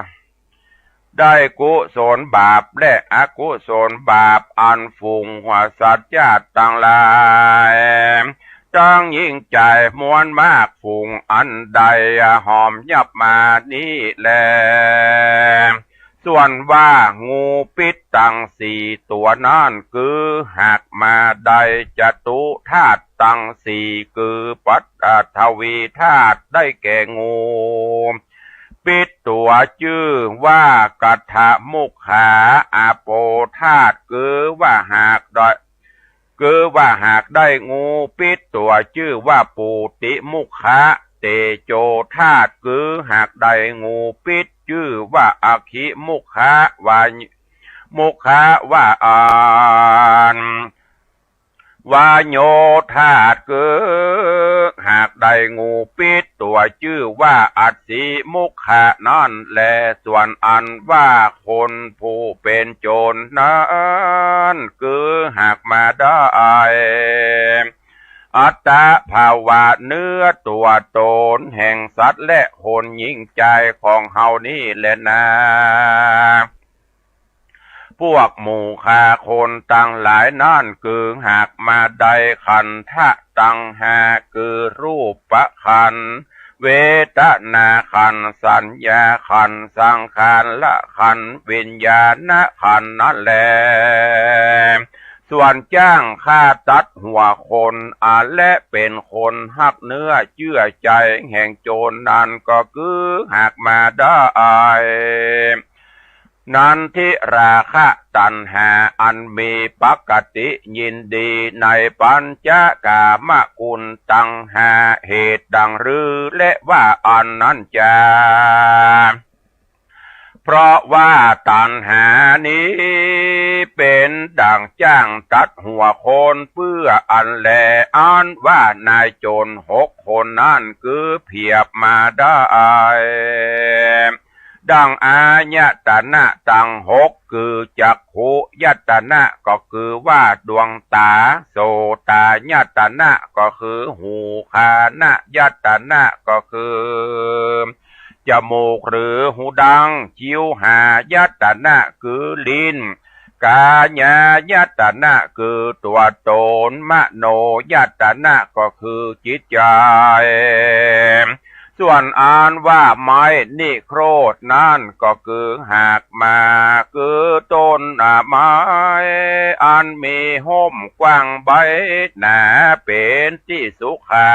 ได้กุศลบาปและอกุศลบาป อันฝูงสัตว์จ๊าดตังหลาย ตังหญิงจายมวลมาก ฝูงอันใดหอมยับมานี้แล ส่วนว่างูปิ๊ดตังสี่ตั๋วนั้น คือหากมาได้จตุธาตุตังสี่ คือปฐวีธาตุ ได้แก่งูปิ๊ดตั๋วจื้อว่ากัทธมุขขา อาโปธาตุ คือว่าหากได้ คือว่าหากได้งูปิ๊ดตั๋วจื้อว่าปูติมุขขา เตโจธาตุ คือหากได้งูปิ๊ดจื้อว่าอคิมุขขาวา มุขขาวาอัน วาโยธาตุ คือหากได้งูปิ๊ดตั๋วจื้อว่าอัสสิมุขขานั้นแล ส่วนอันว่าคนผู้เป๋นโจรนั้น คือหากมาได้ อัตตภาวะเนื้อตั๋วต๋นแห่งสัตว์และคนหญิงจายของเฮานี้แลนา พวกหมู่ข้าคนตังหลายนั้น คือหากมาได้ขันธะตังห้า คือรูปขันธ์ เวทนาขันธ์ สัญญาขันธ์ สังขารขันธ์ วิญญาณขันธ์นั้นแล ส่วนจ้างฆ่าตัดหัวคน อาและเป๋นคนฮักเนื้อเจื้อใจ๋แห่งโจรนั้น ก็คือหากมาได้ นันทิราคะตัณหาอันมีปกติยินดีในปัญจกามคุณตังห้า เหตุดังรือและว่าอันนั้นจา เพราะว่าตัณหานี้เป๋นดั่งจ้างตัดหัวคนเปื้ออันแล อันว่านายโจรหกคนนั้น คือเผียบมาได้ ดั่งอายตนะตังหก คือจักขุยตนะ ก็คือว่าดวงต๋า โสตายตนะ ก็คือหู ฆานยตนะ ก็คือจมูกหรือหูดัง จิวหายตนะ คือลิ้น กายายตนะ คือตั๋วต๋น มโนยตนะ ก็คือจิตใจ๋ ส่วนอันว่าไม้นิโครธนั้น ก็คือหากมา คือต้นไม้อันมีฮ่มกว้างใบหนา เป๋นตี้สุขา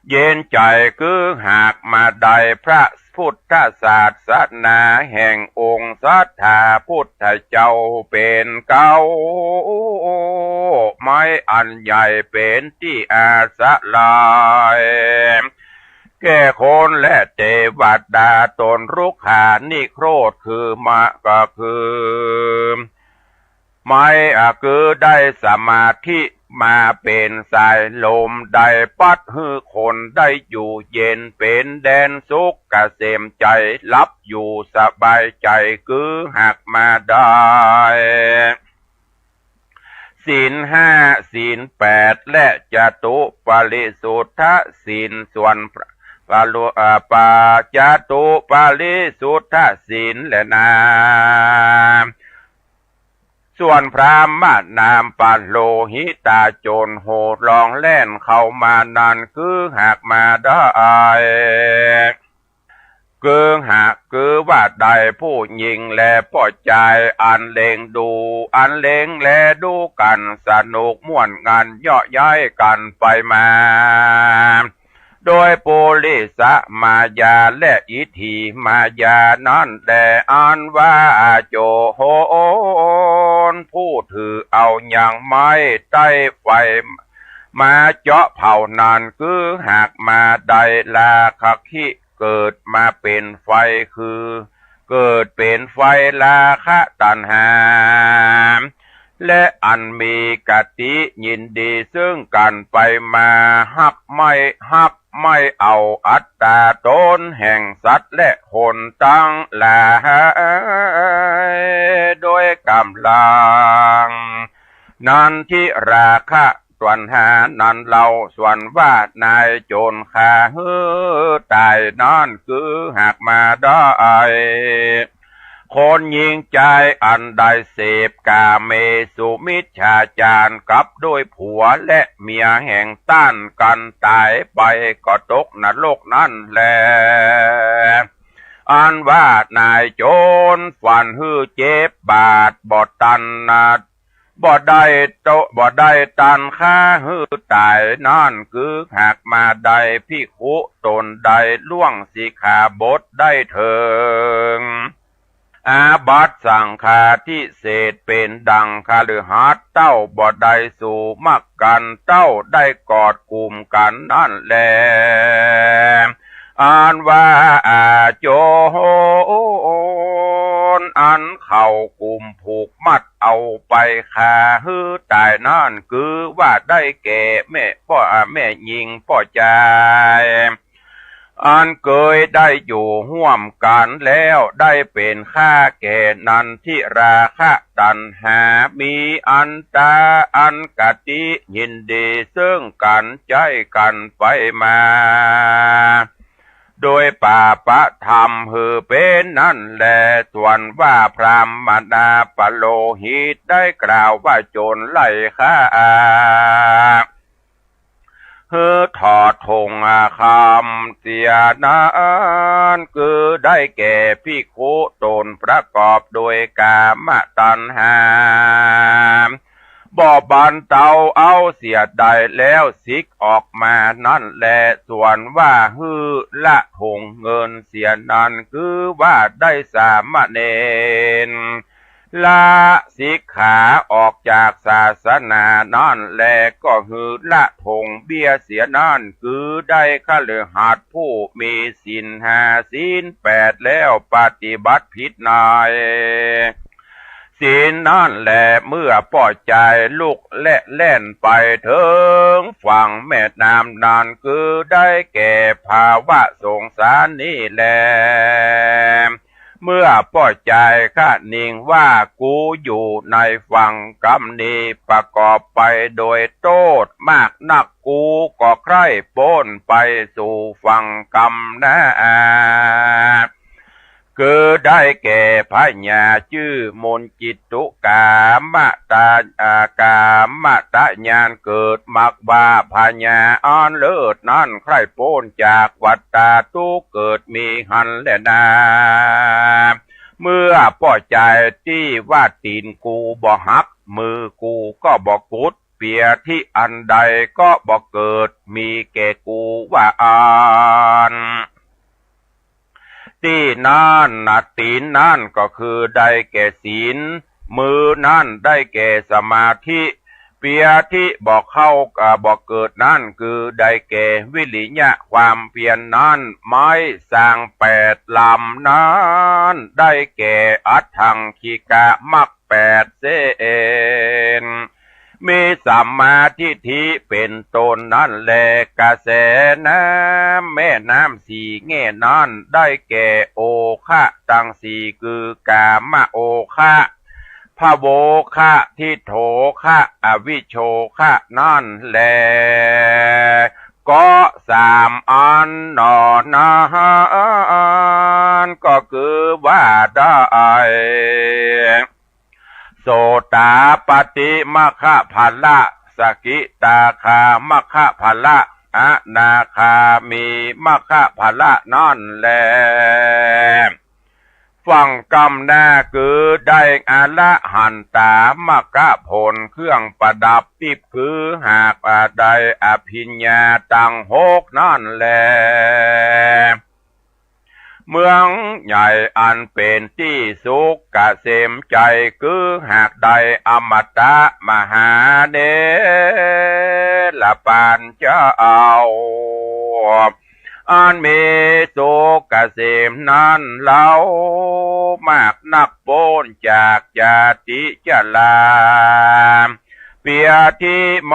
เย็นใจ๋ คือหากมาได้พระพุทธศาสนาแห่งองค์สัตถาพุทธเจ้าเป๋นเก๊า ไม้อันใหญ่เป๋นตี้อาศรัย แก่คนและเตวดา ต้นรุกขานิโครธ คือมะ ก็คือ ไม้ อ่ะ คือได้สมาธิมาเป๋นสายลม ได้ปัดหื้อคนได้อยู่เย็น เป๋นแดนสุขเกษมใจ๋ หลับอยู่สบายใจ๋ คือหากมาได้ ศีลห้า ศีลแปด และจตุปริสุทธศีล ส่วนพระ ปะลุ อ่า ปะ จตุปริสุทธศีลแลนา ส่วนพราหมณามปะโลหิตาโจรโห่ร้องแล่นเข้ามานั้น คือหากมาได้ คือหาก คือว่าได้ผู้หญิงและป้อจาย อันเล็งดู อันเล็งแลดูกั๋นสนุกม่วนงันเยาะเย้ยกั๋นไปมา โดยปุริสมายาและอิทธิมายานั้นแล อันว่าโจรผู้ถือเอายังไม้ใต้ไฟมาเจาะเผานั้น คือหากมาได้ราคะคิเกิดมาเป๋นไฟ คือเกิดเป๋นไฟราคะตัณหา และอันมีกติยินดีซึ่งกั๋นไปมา ฮักไม้ ฮักไม้เอาอัตต๋าต๋นแห่งสัตว์และคนตังหลาย โดยก๋ำลัง นันทิราคะ ส่วนหานั้นเล่า ส่วนว่านายโจรฆ่าหื้อต๋ายนั้น คือหากมาได้ คนญิงจายอันได้เสพกาเมสุมิจฉาจารกับด้วยผัวและเมียแห่งต้านกั๋นต๋ายไป ก็ตกนรกนั้นแล อันว่านายโจรฟันหื้อเจ็บบาดบ่ตันนะ บ่ได้โตะ บ่ได้ตันฆ่าหื้อต๋ายนั้น คือหากมาได้ภิกขุต๋นใดล่วงสิกขาบทได้เถิง อาบัติสังฆาทิเศษเป๋นดังคฤหัสถ์เต้าบ่ได้สู่มักกั๋นเต้าได้กอดกุมกั๋นนั้นแล อันว่าอาโจรอันเขากุมผูกมัดเอาไปฆ่าหื้อต๋ายนั้น คือว่าได้แก่แม่ป้อ อ่า แม่ญิงป้อจาย อันเกยได้อยู่ฮ่วมกั๋นแล้ว ได้เป๋นข้าแก่นันทิราคะตัณหา มีอันต๋าอันกติยินดีเซิ่งกั๋นใจ๊กั๋นไปมา โดยปาปะธรรมหื้อเป๋นนั้นแล ส่วนว่าพราหมณาปโลหิตได้กล่าวว่าโจรไล่ฆ่า หื้อถอดหงส์คำเสียนั้น คือได้แก่ภิกขุต๋นประกอบโดยกามตัณหา บ่บรรเตาเอาเสียได้แล้วสิกออกมานั้นแล ส่วนว่าหื้อละหงส์เงินเสียนั้น คือว่าได้สามเณร ละสิกขาออกจากศาสนานั้นแล ก็หื้อละหงส์เบี้ยเสียนั้น คือได้คฤหัสถ์ผู้มีศีลห้าศีลแปดแล้วปฏิบัติผิดในศีลนั้นแล เมื่อป้อจายลุกและแล่นไปเถิงฝั่งแม่น้ำนั้น คือได้แก่ภาวะสงสารนี้แล เมื่อป้อจายคะนิงว่า กูอยู่ในฝั่งกำนี้ประกอบไปโดยโต้ษมากนัก กูก็ใคร่ป๊นไปสู่ฝั่งกำนา คือได้แก่พญาจื้อมนจิตตุกามตะ อ่า กามตะญาณเกิดมักว่าพญาอันเลิศนั้นใคร่ป๊นจากวัฏฏะทุกข์เกิดมีหั้นแลนา เมื่อป้อจายตี้ว่าตี๋นกูบ่หัก มือกูก็บ่กุด เปียธิอันใดก็บ่เกิดมีแก่กูว่าอั้น ตี้นั้นนะ ตี๋นนั้นก็คือได้แก่ศีล มือนั้นได้แก่สมาธิ เปียธิบ่เข้า อ่า บ่เกิดนั้นคือได้แก่วิริยะความเพียรนั้น ไม้สร้างแปดลำนั้นได้แก่อัฏฐังคิกะมรรคแปดเส้น มีสัมมาทิฏฐิเป๋นต้นนั้นแล กระแสน้ำแม่น้ำสี่แง่นั้นได้แก่โอคะตังสี่ คือกามโอคะ ภโวคะ ทิฏโฐคะ อวิชโชคะนั้นแล ก็สามอันหนอนั้น ก็คือว่าได้ โสตาปัตติมรรคผละ สกิทาคามรรคผละ อนาคามีมรรคผละนั้นแล ฝั่งกำนาคือได้อรหันตามรรคผลเครื่องประดับติ๊บ คือหากว่าได้อภิญญาตังหกนั้นแล เมืองใหญ่อันเป๋นตี้สุขเกษมใจ๋ คือหากได้อมตะมหาเนรปานเจ้า อันมีสุขเกษมนั้นเล่า มากนักป๊นจากจาติชรา เปียธิม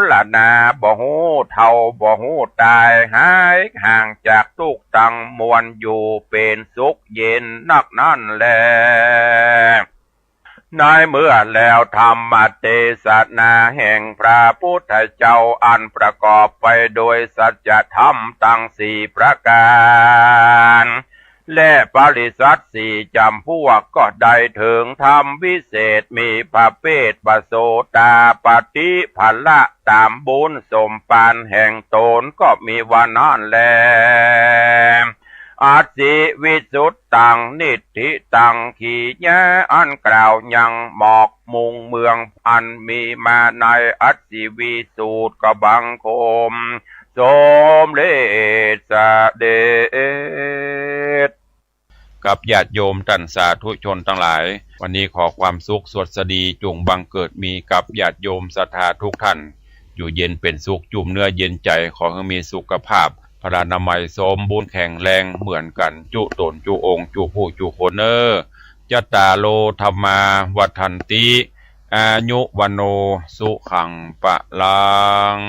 รณา บ่ฮู้เฒ่าบ่ฮู้ต๋าย หายห่างจากตุ๊กข์ตังมวล อยู่เป๋นสุขเย็นนักนั้นแล ในเมื่อแล้วธรรมเตสนาแห่งพระพุทธเจ้าอันประกอบไปโดยสัจธรรมตังสี่ประก๋าน และปริษัทสี่จ๋ำพวก ก็ได้เถิงธรรมวิเศษมีประเภทปโสตาปัตติผละต๋ามบุญสมปานแห่งต๋น ก็มีว่านั้นแล อสิวิสุทธัง นิฏฐิตัง ขีญา อันกล่าวยังหมอกมุ่งเมืองอันมีมาในอสิวิสุทธิ ก็บังคมสมเร็จเสด็จ กับญาติโยมต้านสาธุชนตังหลาย วันนี้ขอความสุขสวัสดีจุ่งบังเกิดมีกับญาติโยมศรัทธาทุกท่าน อยู่เย็นเป๋นสุข จุ่มเนื้อเย็นใจ๋ ขอหื้อมีสุขภาพพลานามัยสมบูรณ์แข็งแรงเหมือนกั๋นจุ๊ต๋นจุ๊องค์จุ๊ผู้จุ๊คนเน่อ จัตตาโร ธัมมา วัฑฒันติ อายุ วัณโณ สุขัง พลัง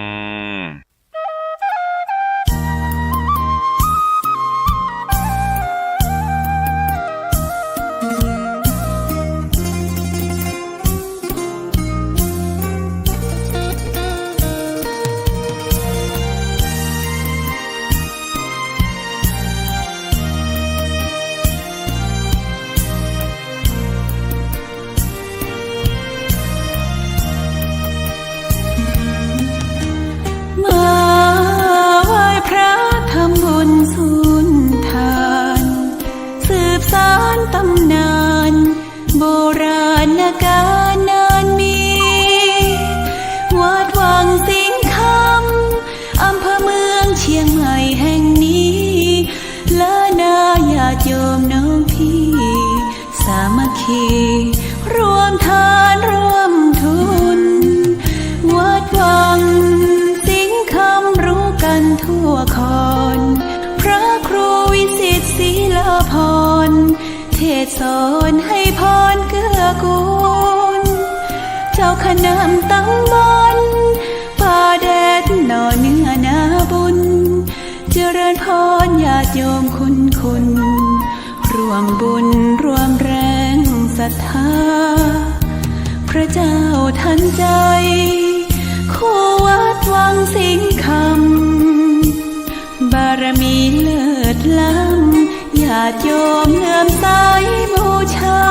มาไหว้พระทำบุญสุนทาน สืบสานต๋ำนานโบราณกาลนานมี วัดวังสิงห์คำ อำเภอเมืองเชียงใหม่แห่งนี้ และนาญาติโยมน้องพี่ สามัคคีร่วมทานร่วมทุน วัดวังสิงห์คำรู้กันทั่วคอน พระครูวิสิทธิ์ศรีลาภรณ์ เทศน์สอนให้พรเกื้อกูล เจ้าคณะตำบลป่าแดดหน่อเนื้อนาบุญ เจริญพรญาติโยมคุณคุณ ร่วมบุญร่วมแรงศรัทธา พระเจ้าทันใจ คู่วัดวังสิงห์คำ บารมีเลิศล้ำ ญาติโยมเลื่อมใสบูชา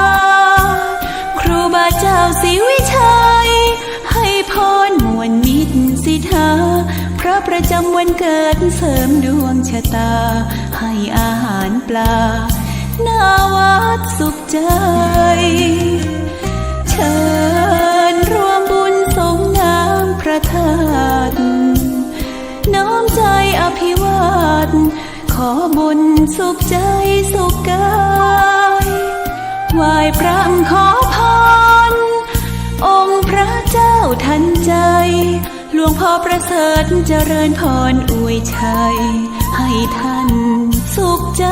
ครูบาเจ้าศรีวิชัย ให้พรม่วนมิตรสิทธา พระประจำวันเกิดเสริมดวงชะตา ให้อาหารปลา หน้าวัดสุขใจ เชิญร่วมบุญสรงน้ำพระธาตุ น้อมใจอภิวาท ขอบุญสุขใจสุขกาย ไหว้พระขอพร องค์พระเจ้าทันใจ หลวงพ่อประเสริฐเจริญพรอวยชัย ให้ท่านสุขใจ